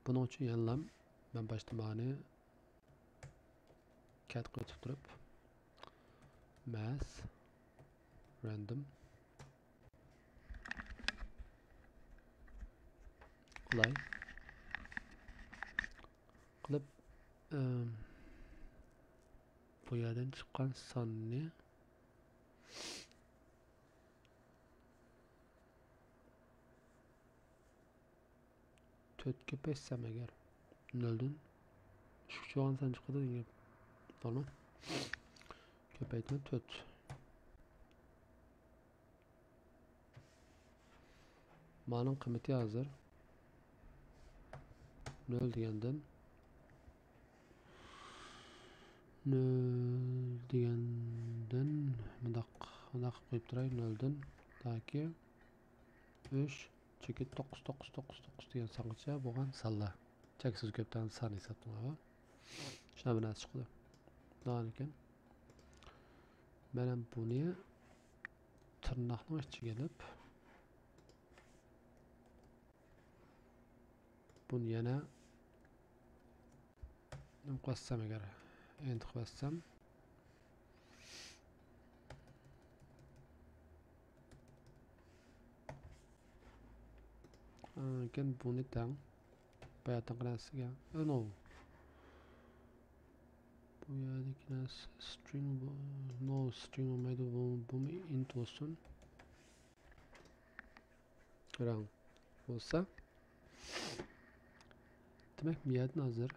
بۇنىڭ ئۈچۈن يەنىلا مەن باشتا مانى كەت قويۇپ تۇرۇپ، مەس، رەندوم قىلاي. قىلىپ، ئىم، بۇ يەردىن چىققان ساننى تۆتكە كۆپەيتسەم ئەگەر، نۆلدىن ئۈچكە چوغان سان چىقىدۇ دېگەن گەپ. توغرىمۇ؟ كۆپەيتمە تۆت. مانىڭ قىممىتى ھازىر نۆل دېگەندىن، نۆل دېگەندىن مۇنداق، مۇنداق قىلىپ قويۇپ تۇراي، نۆلدىن تاكى ئۈچ چېكىت توققۇز توققۇز توققۇز توققۇز دېگەن سانغىچە بولغان سانلار. چەكسىز كۆپ دېگەن سان ھېسابلىنىدۇ. شۇنداق بىر نەرسە چىقىدۇ. مانا ئىكەن. مەن ھەم بۇنى تىرناقنىڭ ئىچىگە ئېلىپ، بۇنى يەنە نېمە قىلىۋەتسەم ئەگەر، ئېنتېر قىلىۋەتسەم. ئاندىن كېيىن بۇنى تەڭ باياتىنقى نەرسىگە. ئە، نو. بۇ يەردىكى نەرسە سترىڭ بۇ، نو سترىڭ بولمايدۇ، بۇ، بۇمۇ ئىنت بولسۇن. رەڭ بولسا، دېمەك، بۇ يەردىن ھازىر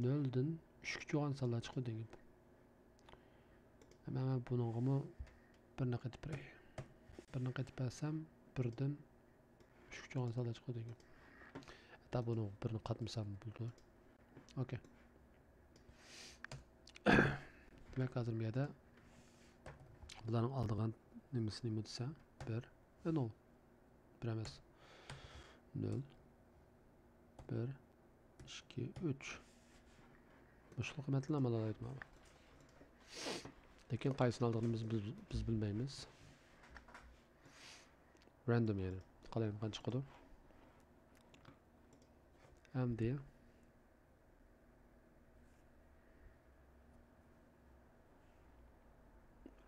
نۆلدىن ئۈچكە چوغان سانلار چىقىدۇ دېگەن گەپ. ئەمما مەن بۇنىڭغىمۇ بىرنى قېتىپ بېرەي. بىرنى قېتىپ بەرسەم، بىردىن ئۈچكە چوغان سانلار چىقىدۇ دېگەن گەپ. ھەتتا بۇنىڭغا بىرنى قاتمىسام بولىدۇ. ئوكەي. دېمەك، ھازىر بۇ يەردە بۇلارنىڭ ئالىدىغان نېمىسى نېمە دېسە، بىر. ئە، نو. بىر ئەمەس. نۆل، بىر، ئىككى، ئۈچ. مۇشۇ قىممەتلەرنى ئامال ئالالايدۇ مانا. لېكىن قايسىنى ئالىدىغىنىمىزنى بىز، بىز بىلمەيمىز. رەندوم يەنى. قالايمىقان چىقىدۇ. ئەمدى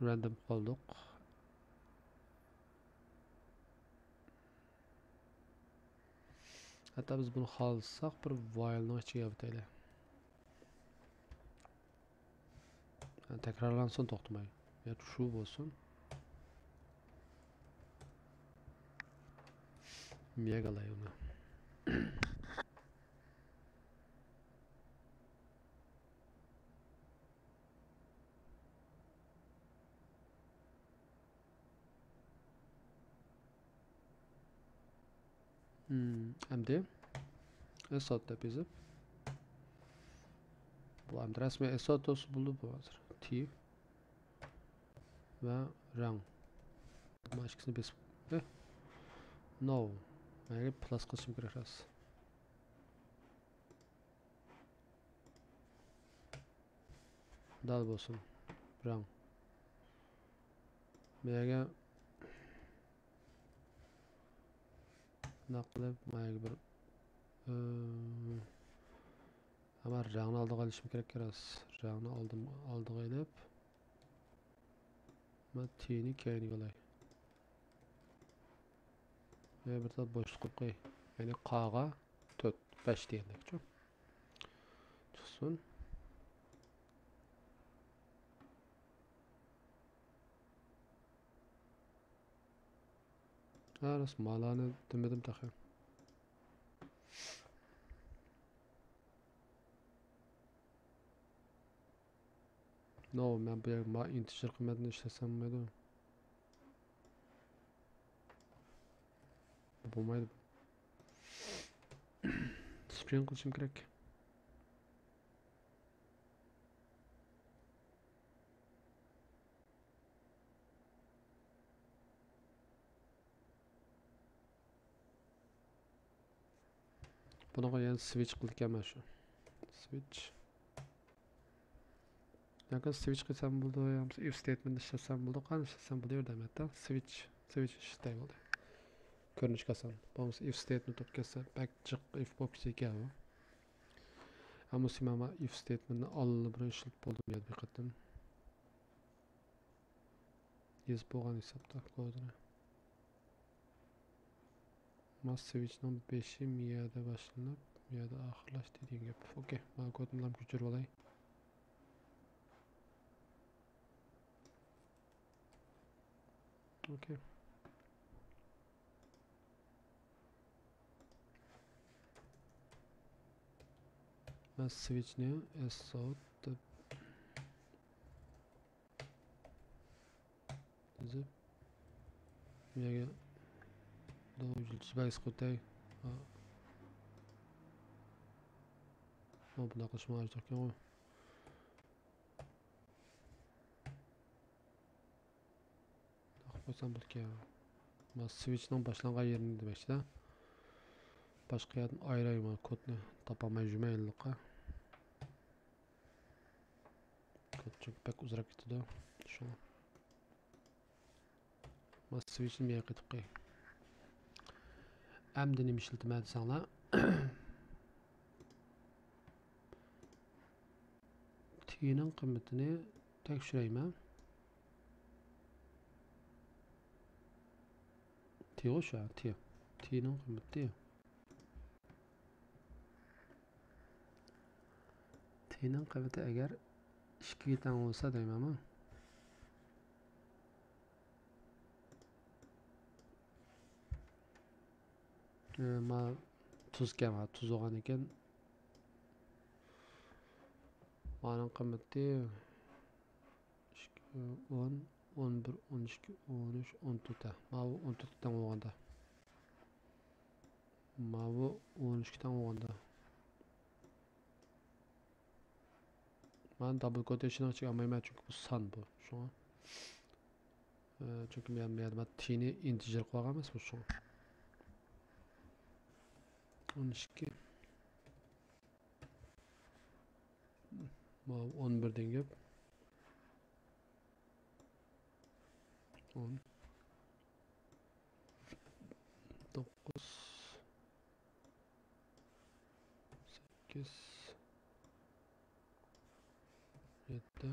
رەندوم قىلدۇق. ھەتتا بىز بۇنى خالىساق بىر ۋايلنىڭ ئىچىگە ئەۋېتەيلى. تەكرارلانسۇن توختىماي. يا شۇ بولسۇن. مىيەگە ئالاي ئۇنى. ھىم، ئەمدى ئېسوت دەپ يېزىپ، بۇ ئەمدى رەسمىي ئېسوت بولسا بولدى بۇ ھازىر. تىپ ۋە رەڭ. مانا ئىككىسىنى بېسىپ، ئېھ، نو. مانا پلاس قىلىشىم كېرەك راست. دال بولسۇن. رەڭ. مەيەگە بۇنداق قىلىپ، مەيەگە بىر، ئىم، ئەمما رەڭنى ئالدىغا ئېلىشىم كېرەك راست. رەڭنى ئالدىم، ئالدىغا ئېلىپ، مەن تىنى كەينىگە ئالاي. ۋە بىر تال بوشلۇق قويۇپ قوياي. يەنى قاغا تۆت، بەش دېگەندەكچۇ. چىقسۇن. ھە، راست، مالارنى دېمىدىم تېخى. نو، مەن بۇ يەرگە ما ئىنتىجېر قىممەتنى ئىشلەتسەم بولمايدۇ. بولمايدۇ. سترىڭ قىلىشىم كېرەك. بۇنىڭغا يەنە سۋىچ قىلىدىكەنمەن شۇ. سۋىچ. ياكى سۋىچ قىلسام بولىدۇ، يا بولمىسا ئىف ستېيتمېنت ئىشلەتسەم بولىدۇ، قانداق ئىشلەتسەم بولىدۇ، ياردەم ئەتتى. سۋىچ، سۋىچ ئىشلىتەي بولدى. كۆرۈنۈشكە ئاسان. بولمىسا ئىف ستېيتمېنت بولۇپ كەتسە، بەك جىق ئىف بولۇپ كېتىدىكەن بۇ. ئەمما سىمان ما ئىف ستېيتمېنتنى ئاللىبۇرۇن ئىشلىتىپ بولدۇم يەنە بىر قېتىم. يېزىپ بولغان ھېسابتا كودىنى. ما سۋىچنىڭ بېشى مىيەدە باشلىنىپ، مىيەدە ئاخىرلاشتى دېگەن گەپ. ئوكەي، مانا كودنى كۆچۈرۈپ ئالاي. ئوكەي. ما سۋىچنى ئېس ئوت دەپ يېزىپ، بۇ يەرگە دو يۇلتۇز بەلگىسى قويۇپ ئۆتەي. ھا. ھا، بۇنداق قىلىشمۇ ھاجەت يوق ئىكەنغۇ. قويسام بولىدىكەن. ما سۋىچنىڭ باشلانغان يېرىنى دېمەكچىدە. باشقا يەردىن ئايرايمەن كودنى. تاپالماي يۈرمەيلىققا. كود چۈنكى بەك ئۇزىراپ كېتىدۇ. شۇڭا. ما سۋىچنى مەيەگە قېتىپ قوياي. ئەمدى نېمە ئىشلىتىمەن دېسەڭلار. تىنىڭ قىممىتىنى تەكشۈرەيمەن. تىغۇ شۇ، تى. تىنىڭ قىممىتى. تىنىڭ قىممىتى ئەگەر ئىككىگە تەڭ بولسا دەيمەنمۇ. ئە، ما تۇزكەن، ھا، تۇز بولغان ئىكەن. مانىڭ قىممىتى ئىككى، ئون، ئون بىر، ئون ئىككى، ئون ئۈچ، ئون تۆت، ھە. ماۋۇ ئون تۆتكە تەڭ بولغاندا. ماۋۇ ئون ئۈچكە تەڭ بولغاندا. مانا دابل كوتېيشننىڭ ئىچىگە ئالمايمەن، چۈنكى بۇ سان بۇ. شۇڭا. ئە، چۈنكى مەن، مەن، مەن تىنى ئىنتىجېر قىلىۋالغان ئەمەسمۇ شۇڭا. ئون ئىككى. ماۋۇ ئون بىر دېگەن گەپ. ئون. توققۇز. سەككىز. يەتتە.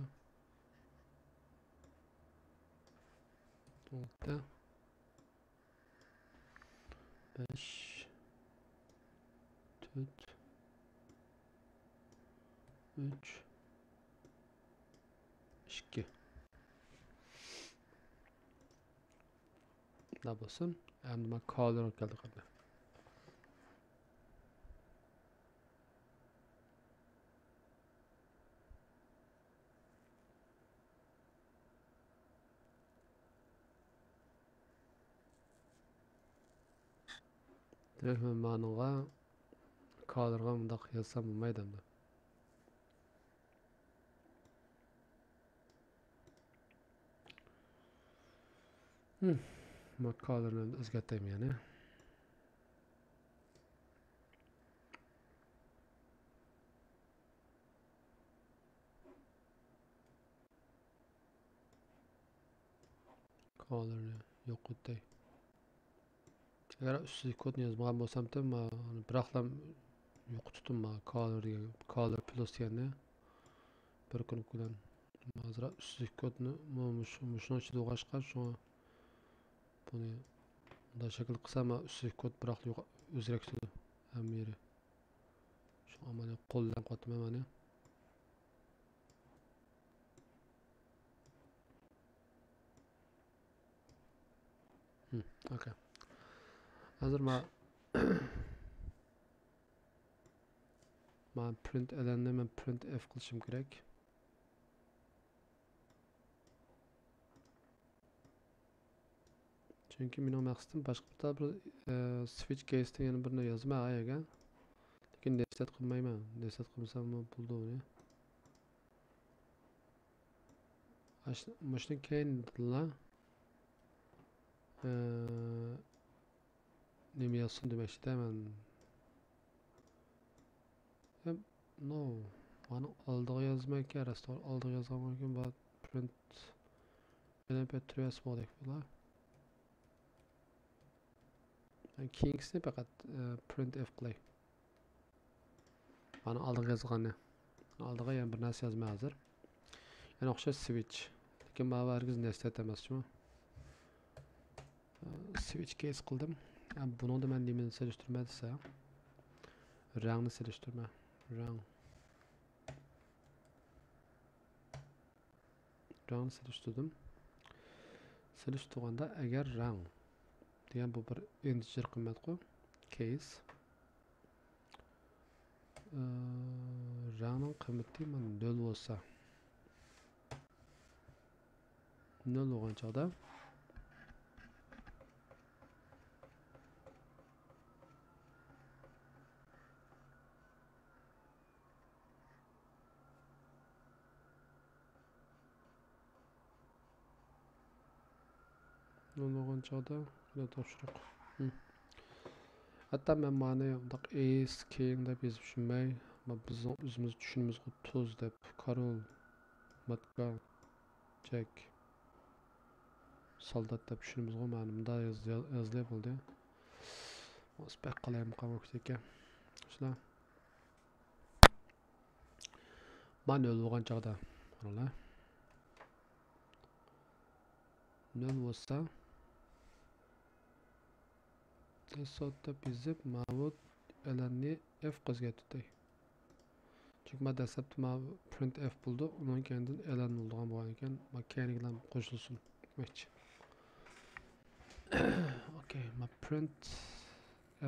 ئالتە. بەش، تۆت، ئۈچ، ئىككى. مۇنداق بولسۇن. ئەمدى مانا كالېرغا كەلدۇق ئەمدى. دېمەك، مەن مانىڭغا كالېرغا مۇنداق يازسام بولمايدۇ ئەمدى. ھىم، ما كالېرنى ئەمدى ئۆزگەرتەيمەن يەنە. كالورنى يوقىتاي. ئەگەر ئۈستىدىكى كودنى يازمىغان بولسامتىم، ما-، بىراقلا يوقىتىتتىم ما كالور دېگەن، كالور پلۇس دېگەننى. بىر كۈن بىلەن. ھازىر ئۈستىدىكى كودنى مۇ-، مۇش-، مۇشۇنىڭ ئىچىدە بولغاچقا، شۇڭا بۇنى مۇنداق شەكىل قىلسام، ما ئۈستىدىكى كود بىراقلا يوق-، ئۆزگىرىپ كېتىدۇ ھەممە يېرى. شۇڭا مانا قول بىلەن قويۇۋاتىمەن مانا. ھىم، ئوكەي. ھازىر ما-، ما print ln نى مەن print f قىلىشىم كېرەك. چۈنكى مېنىڭ مەقسىتىم باشقا بىر، ئە، switch case دىن يەنە بىرنى يازىمەن ئا يەرگە. لېكىن nested قىلمايمەن. Nested قىلمىساممۇ بولىدۇ ئۇنى. ئاش-، مۇشۇنىڭ كەينىدىنلا، ئە، نېمە يازسۇن دېمەكچىدە مەن. ئەم، no. مانا ئالدىغا يازمايكەن، راست ئالدىغا يازغان بولغىنىكىن، بار print، يەنە بىر تۈرۈۋەتسە بولدى بۇلار. مەن كېيىنكىسىنى پەقەت، ئە، print f قىلاي. مانا ئالدىغا يازغاننى. ئالدىغا يەنە بىر نەرسە يازىمەن ھازىر. يەنە ئوخشاش switch. لېكىن ماۋۇ ھەرگىز nested ئەمەس شۇ. Switch case قىلدىم. ھە، بۇنىڭدا مەن نېمىنى سېلىشتۇرىمەن دېسە، رەڭنى سېلىشتۇرىمەن. رەڭ. رەڭنى سېلىشتۇردۇم. سېلىشتۇرغاندا ئەگەر رەڭ دېگەن بۇ بىر integer قىممەتقۇ، case. ئى، رەڭنىڭ قىممىتى مانا نۆل بولسا، نۆل بولغان چاغدا نۇرغۇن چاغدا بۇنى تاپشۇرۇق. ھىم. ھەتتا مەن مانى مۇنداق ئېيس، كىڭ دەپ يېزىپ چۈشۈنمەي، ما بىزنىڭ ئۆزىمىز چۈشىنىمىزغۇ تۇز دەپ، كارول، ماتكا، جەك، سالدات دەپ چۈشىنىمىزغۇ، مانا مۇنداق ياز-، ياز-، يازىلى بولدى. بەك قالايمىقان بولۇپ كېتىدىكەن. شۇنداق. ما نۆل بولغان چاغدا، قاراڭلار. نۆل بولسا، ئېس ئوت دەپ يېزىپ، ماۋۇ ئېلاننى ئېف قىلىپ ئۆزگەرتتى. چۈنكى ما دەسلەپتە ما print f بولىدۇ، ئۇنىڭ كەينىدىن ئېلان بولىدىغان بولغان ئىكەن، ما كەينىگىلەر قوشۇلسۇن دېمەكچى. ئوكەي، ما print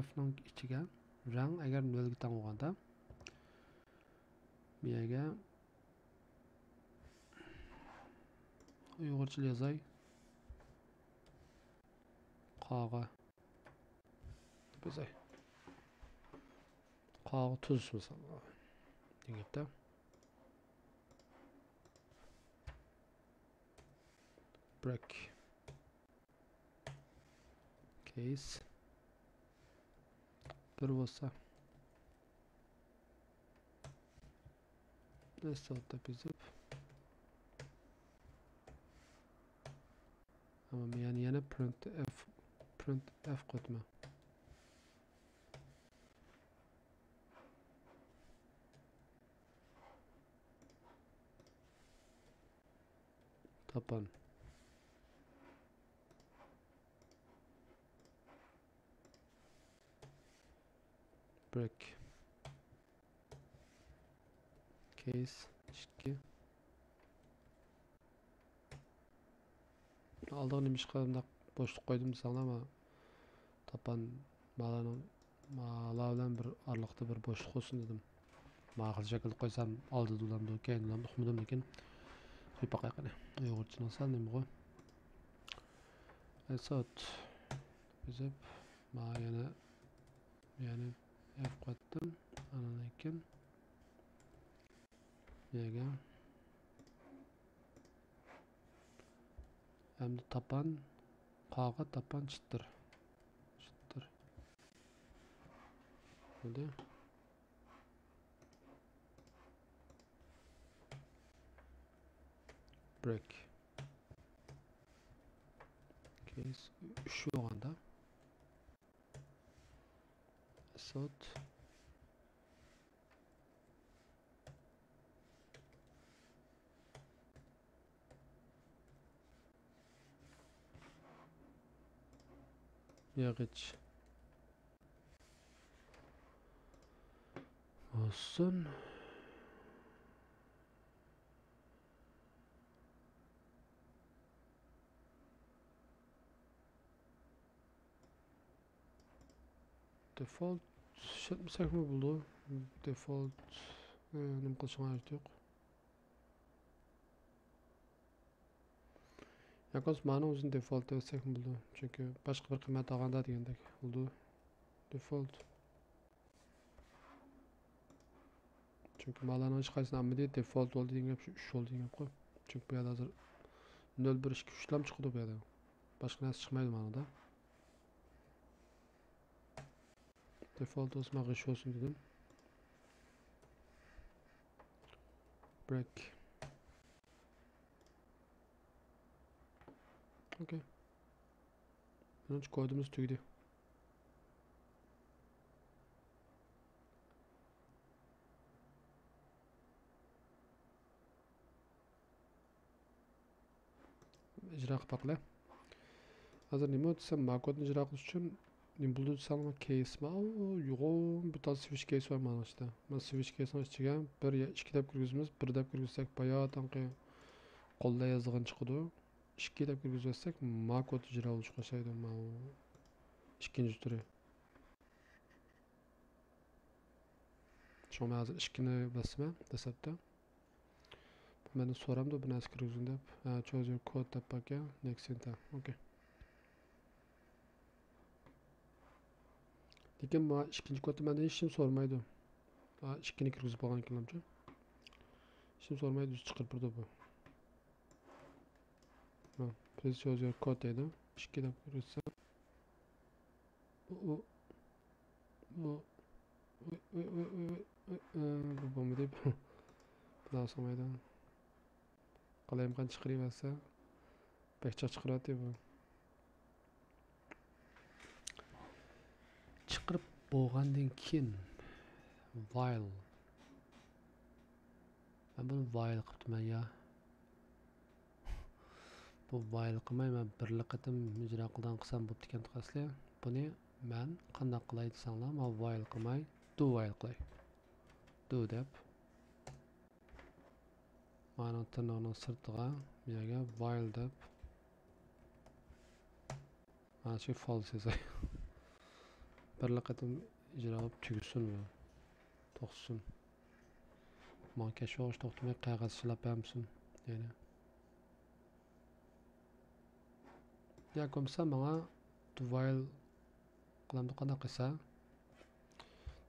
f نىڭ ئىچىگە رەڭ ئەگەر نۆلگە تەڭ بولغاندا، بۇ يەرگە ئۇيغۇرچە يازاي. قاغا. بىزاي. قاغا تۇز مىسال. دېگەن گەپتە. برېك. كېيس. بىر بولسا. ئىستارت دەپ يېزىپ. تامام، يەنە، يەنە print f، print f قويدۇم. تاپان. برېك. كېيس ئىككى. ئالدىغا نېمىشقا مۇنداق بوشلۇق قويدۇم دېسەڭلار، ما تاپان مالارنىڭ، مالار بىلەن بىر ئارىلىقتا بىر بوشلۇق بولسۇن دېدىم. ما خىل شەكىلدە قويسام ئالدىدا بولامدۇ، كەينىدە بولامدۇ ئۇقمىدىم، لېكىن قويۇپ باقايلى قېنى. ئۇيغۇرچىنىڭ سەل نېمىغۇ. ئەسات. بىزىپ ما يەنە، يەنە ئەپ قوياتتىم. ئاندىن كېيىن يەگە. ئەمدى تاپان، قاغا تاپان چىتتىر. چىتتىر. بولدى. برېك. ئۈچ بولغاندا. سوت. ياغىچ. بولسۇن. دېفولت ئىشلەتمىسەكمۇ بولىدۇ. دېفولت، ئى، نېمە قىلىشىڭ ھاجىتى يوق. ياكى بولمىسا مانىڭ ئۆزىنى دېفولت دەۋەتسەكمۇ بولىدۇ. چۈنكى باشقا بىر قىممەت ئالغاندا دېگەندەك بولىدۇ. دېفولت. چۈنكى مالارنىڭ ھېچقايسىسىنى ئالمىدى، دېفولت بولدى دېگەن گەپ شۇ ئۈچ بولدى دېگەن گەپقۇ. چۈنكى بۇ يەردە ھازىر نۆل، بىر، ئىككى، ئۈچلام چىقىدۇ بۇ يەردە. باشقا نەرسە چىقمايدۇ ماڭىدا. دېفولت بولسا ماڭا غىش بولسۇن دېدىم. برېك. ئوكەي. مېنىڭچە كودىمىز تۈگىدى. ئىجرا قىلىپ باقىلى. ھازىر نېمە دېسەم، ما كودنى ئىجرا قىلىش ئۈچۈن نېمە بولىدۇ دېسەڭلار، كېيس بار. ئۇ يوغان بىر تال سۋىچ كېيس بار مانا ئىشتا. مانا سۋىچ كېيسنىڭ ئىچىگە بىر يا ئىككى دەپ كىرگۈزىمىز. بىر دەپ كىرگۈزسەك باياتىنقى قولدا يازىدىغان چىقىدۇ. ئىككى دەپ كىرگۈزۈۋەتسەك ما كود ئىجرا بولۇشقا باشلايدۇ. ماۋۇ ئىككىنچى تۈرى. شۇڭا مەن ھازىر ئىككىنى باسىمەن دەسلەپتە. بۇ مەندىن سورامدۇ بىر نەرسە كىرگۈزگىن دەپ. ھە، choose your code دەپ باركەن. Next enter. ئوكەي. لېكىن ما ئىككىنچى كودتا مەندىن ھېچنېمە سورىمايدۇ. ھا، ئىككىنى كىرگۈزۈپ بولغان ئىكەنلەمچۇ. ھېچنېمە سورىمايدۇ، ئۆزى چىقىرىپ بېرىدۇ بۇ. ھا، please choose your code دەيدۇ. ئىككى دەپ كىرگۈزسەم. ئۇ، ئۇ، ئۇ، ئۇ، ئۇ، ئۇ، ئۇ، ئۇ، ئۇ، بۇ بولمىدى. بۇ، بۇ نەرسە بولمايدۇ. قالايمىقان چىقىرىۋەرسە، بەك جىق چىقىرىۋەتتى بۇ. چىقىرىپ بولغاندىن كېيىن، ۋايل. مەن بۇنى ۋايل قىپتىمەن يا. بۇ ۋايل قىلماي، مەن بىرلا قېتىم ئىجرا قىلىدىغان قىلسام بوپتىكەن ئەسلى. بۇنى مەن قانداق قىلاي دېسەڭلار، مانا ۋايل قىلماي، دۇ ۋايل قىلاي. دۇ دەپ. مانا تىرناقنىڭ سىرتىغا، بۇ يەرگە ۋايل دەپ. مانا شۇ فالس يازاي. بىرلا قېتىم ئىجرا قىلىپ تۈگىسۇن بۇ. توختىسۇن. ماڭا كەچۈرۈڭ، توختىماي قەغەز سىلاپ بەرمىسۇن. يەنە. ياكى بولمىسا ماڭا دۇ ۋايل قىلامدۇ قانداق قىلسا.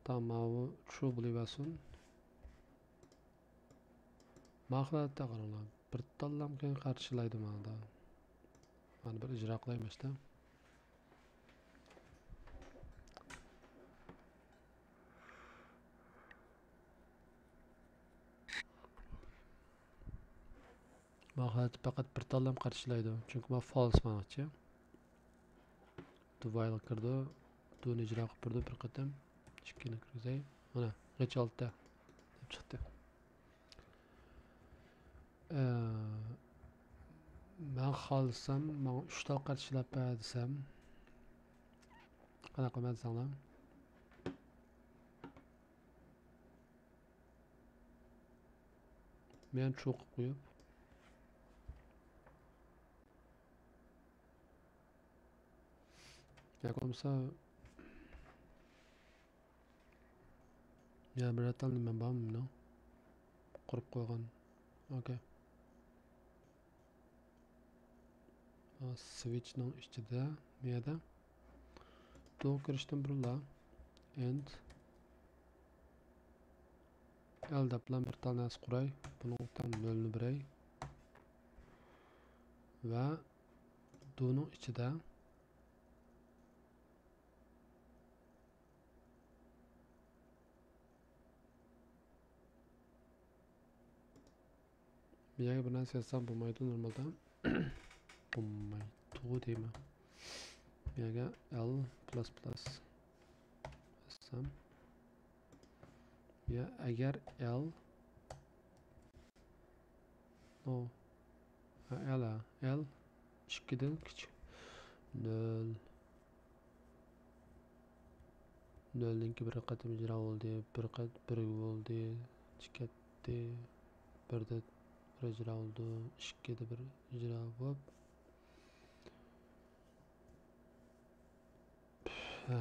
تامام، ماۋۇ ترۇ بولۇۋەرسۇن. ماخىلاتتا قاراڭلار. بىر تاللام قىيىن قارشىلايدۇ ماڭا. مانا بىر ئىجرا قىلاي ماشتا. ماخىلاتتا پەقەت بىر تاللام قارشىلايدۇ. چۈنكى ما فالس ماڭىچە. دۇ ۋايلغا كىرىدۇ. دۇنى ئىجرا قىلىپ بېرىدۇ بىر قېتىم. ئىككىنى كىرگۈزەي. مانا، غىچ ئالتە دەپ چىقتى. ئە، مەن خالىسام، ماڭا ئۈچ تال قارشىلاپ بەر دېسەم، قانداق قىلىمەن دېسەڭلار؟ مەن ترۇ قىلىپ قويۇپ. ياكى بولمىسا، يەنە بىر تال نېمە بار مېنىڭ؟ قۇرۇپ قويغان. ئوكەي. سۋىچنىڭ ئىچىدە، بۇ يەردە. دۇغا كىرىشتىن بۇرۇنلا ئىنت ئېل دەپلا بىر تال نەرسە قۇراي. بۇنىڭ ئوتتان نۆلنى بېرەي. ۋە دۇنىڭ ئىچىدە بۇ يەرگە بىر نەرسە يازسام بولمايدۇ نورمالدا. بولمايدۇ دەيمەن. بۇ يەرگە ئېل پلۇس پلۇس يازسام. يا ئەگەر ئېل، نو، ھە، ئېل، ھە، ئېل ئىككىدىن كىچىك. نۆل. نۆلدىن كېيىن بىر قېتىم ئىجرا بولدى، بىر قېت-، بىر بولدى، ئىككى كەتتى، بىردە بىر ئىجرا بولدى، ئىككىدە بىر ئىجرا بولۇپ، ھە،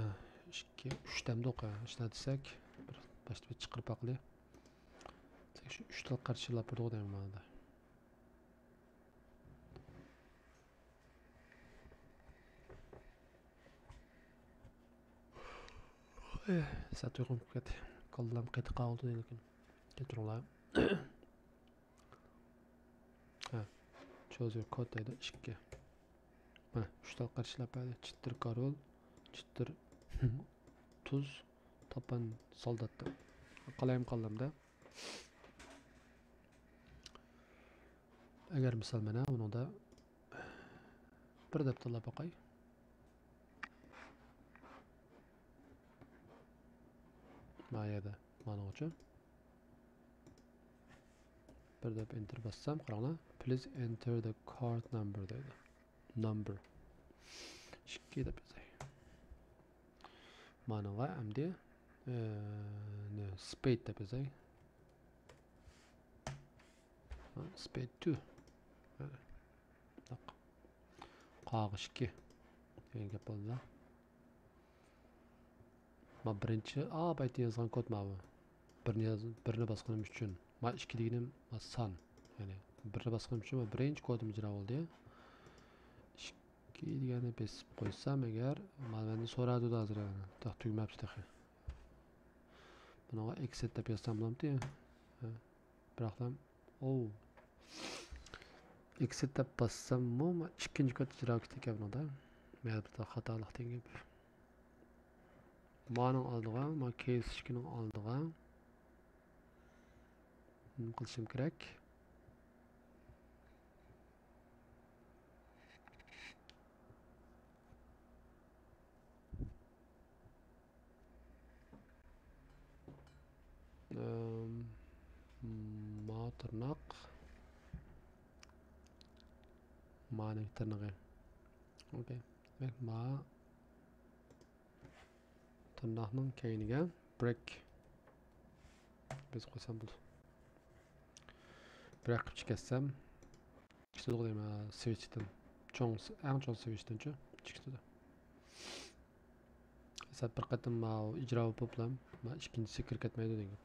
ئىككى، ئۈچ دەمدۇق، ھە، ئىشلەتسەك، بىر باشتا بىر چىقىرىپ باقىلى. شۇ ئۈچ تال قارشىلاپ بېرىدۇ دەيمەن مانا. سەت ئۇيقۇم كەتتى. كاللام قېتىپ قالدى لېكىن. كەچۈرۈڭلار. ھە، چوز يور كود دەيدۇ، ئىككى. مانا، ئۈچ تال قارشىلاپ بەردى. چىتتىر كارول، چىتتىر تۇز، تاپان سالداتتا. قالايمىقانلىرىمدا. ئەگەر مىسال مانا بۇنىڭدا بىر دەپ تاللاپ باقاي. ما يەردە مانىڭ ئۈچۈن. بىر دەپ ئېنتېر باسسام، قاراڭلار. Please enter the card number دەيدۇ. نامبېر. ئىككى دەپ يازاي. مانىڭغا ئەمدى، ئە، نە، سپېيت دەپ يازاي. سپېيت تۇ. قاغا ئىككى دېگەن گەپ بولدى. ما بىرىنچى، ئا، بايىتى يازغان كود ماۋۇ. بىرنى ياز-، بىرنى باسقىنىم ئۈچۈن. ما ئىككى دېگىنىم، ما سان. يەنى بىرنى باسقىنىم ئۈچۈن ما بىرىنچى كودۇم ئىجرا بولدى. ئىككى دېگەننى بېسىپ قويسام ئەگەر، ما مەندىن سورايدۇ ھازىر يەنە. تېخى تۈگىمەپتۇ تېخى. بۇنىڭغا ئېكسىت دەپ يازسام بولامتى؟ ھە. بىراقلا، ئوۋ. ئېكسىت دەپ باسساممۇ، ما ئىككىنچى كود ئىجرا بولۇپ كېتىدىكەن بۇنىڭدا. مەن بىر خاتالىق دېگەن گەپ. مانىڭ ئالدىغا، ما كەيس ئىككىنىڭ ئالدىغا نېمە قىلىشىم كېرەك؟ ئەم، ما تىرناق. مانىڭ تىرنىقى. ئوكەي. دېمەك، ما تىرناقنىڭ كەينىگە برېك بېسىپ قويسام بولىدۇ. برېك قىلىپ چىقىۋەتسەم، چىقىدۇ دەيمەن، سۋىچتىن. چوڭ، ئەڭ چوڭ سۋىچتىنچۇ؟ چىقىدۇ. سەت بىر قېتىم ماۋۇ ئىجرا بولۇپلا، ما ئىككىنچىسى كىرىپ كەتمەيدۇ دېگەن.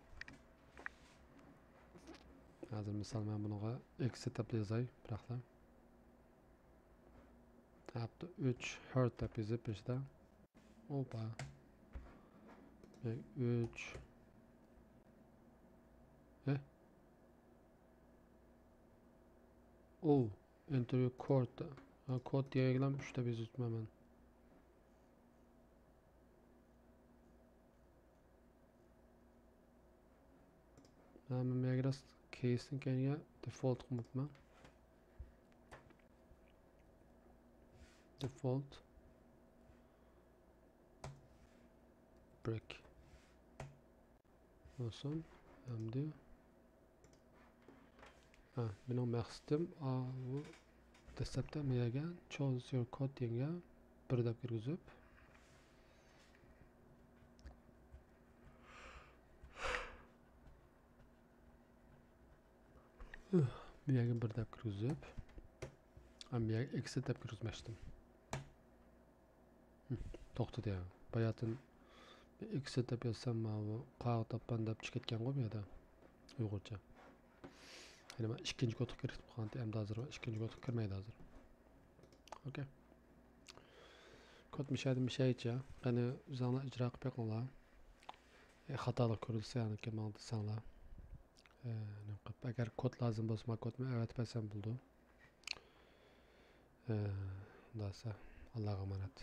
ھازىر مىسال، مەن بۇنىڭغا ئېكسىت دەپ يازاي، بىراقلا. ھەپتە ئۈچ ھەرت دەپ يېزىپ بېشىدا. ئوپا. ئۈچ. ھە؟ ئو، ئېنتېر يور كود. ھە، كود دېگەنگىلا ئۈچ دەپ يېزىپتىمەن مەن. ھە، مەن مەگرەس كەيسنىڭ كەينىگە دېفولت قىلماپتىمەن. دېفولت برېك بولسۇن. ئەمدى، ھە، مېنىڭ مەقسىتىم، ئا، بۇ دەسلەپتە مەيەگە چوز يور كود دېگەنگە بىر دەپ كىرگۈزۈپ، بۇ يەرگە بىر دەپ كىرگۈزۈپ، ھەم بۇ يەرگە ئېكسىت دەپ كىرگۈزمەكچىدىم. توختىدى. باياتىن ئېكسىت دەپ يازسام، ماۋۇ قاغا تاپقان دەپ چىقىپ كەتكەنغۇ بۇ يەردە ئۇيغۇرچە. يەنى مانا ئىككىنچى كودقا كىرىپ قالغانتى، ئەمدى ھازىر ئىككىنچى كودقا كىرمەيدۇ ھازىر. ئوكەي. كود مىشەدە مىشەيچە. قېنى ئۆزۈڭلار ئىجرا قىلىپ بېقىڭلار. ئە، خاتالىق كۆرۈلسە، يەنى ماڭا دېسەڭلار. ئە، نېمە قىلىپ، ئەگەر كود لازىم بولسا، مانا كودنى ئەۋەتىپ بەرسەم بولىدۇ. ئە، خۇداسى، ئاللاغا ئامانەت.